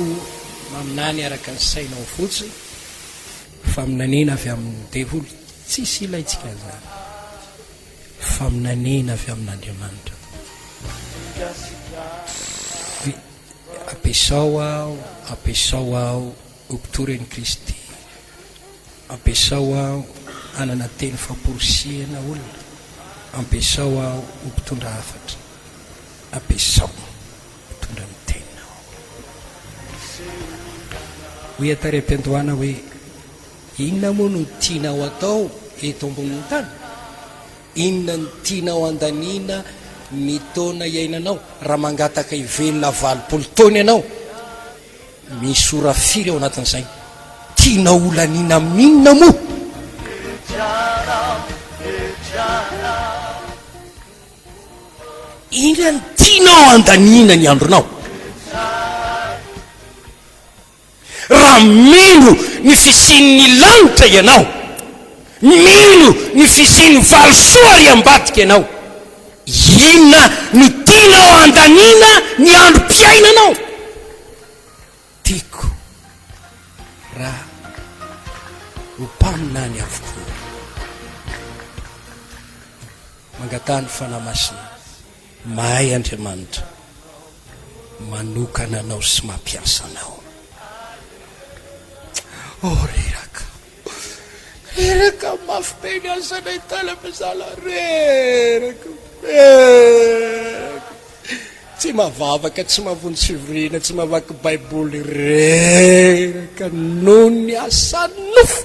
maminany araka ny sainao fotsiny, faminaniana avy amin'ny devoly, tsisy ilaintsika an'izany. Faminaniana avy amin'Andriamanitra. Ampiasao aho, ampiasao aho ho mpitory an'i Kristy. Ampiasao aho hanana teny famporisihana olona. Ampiasao aho ho mpitondra hafatra. Ampiasao mpitondra ny teninao. Hoy aho tary am-piandohana hoe, Inona moa no tianao atao eto ambonin'ny tany? Inona no tianao handaniana ny taona iainanao? Raha mangataka hivelona 80 taona ianao, misy ora firy ao anatin'izay? Tianao holaniana amin'inona moa? Inona no tianao handaniana ny andronao? Raha mino ny fisian'ny lanitra ianao, mino ny fisian'ny valisoa ary ambadika ianao, inona no tianao handaniana ny androm-piainanao? Tiako raha ho mpaminany avokoa. Mangataha ny Fanahy Masina. Mahay Andriamanitra manokana anao sy mampiasa anao. Oh reraka. Reraka mafy be ny asanay tany am-piasana. Reraka. Reraka. Tsy mavavaka, tsy mahavonjy fivoriana, tsy mamaky Baiboly. Reraka noho ny asa nofo.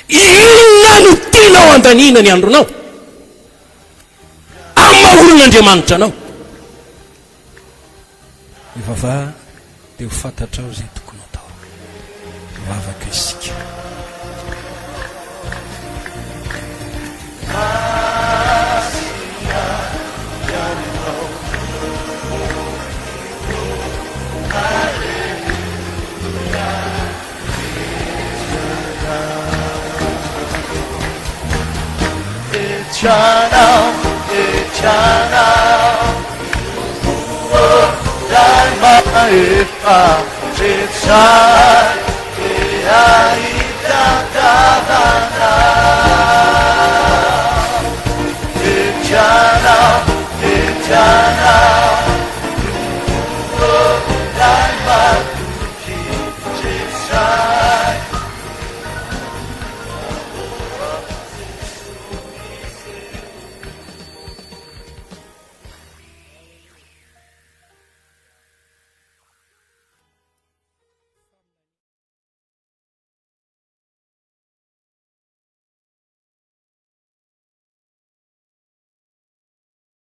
Inona no tianao handaniana ny andronao? Amin'ny maha olon'Andriamanitra anao. Mivavaha dia ho fantatrao izay tokony hatao. Mivavaka isika.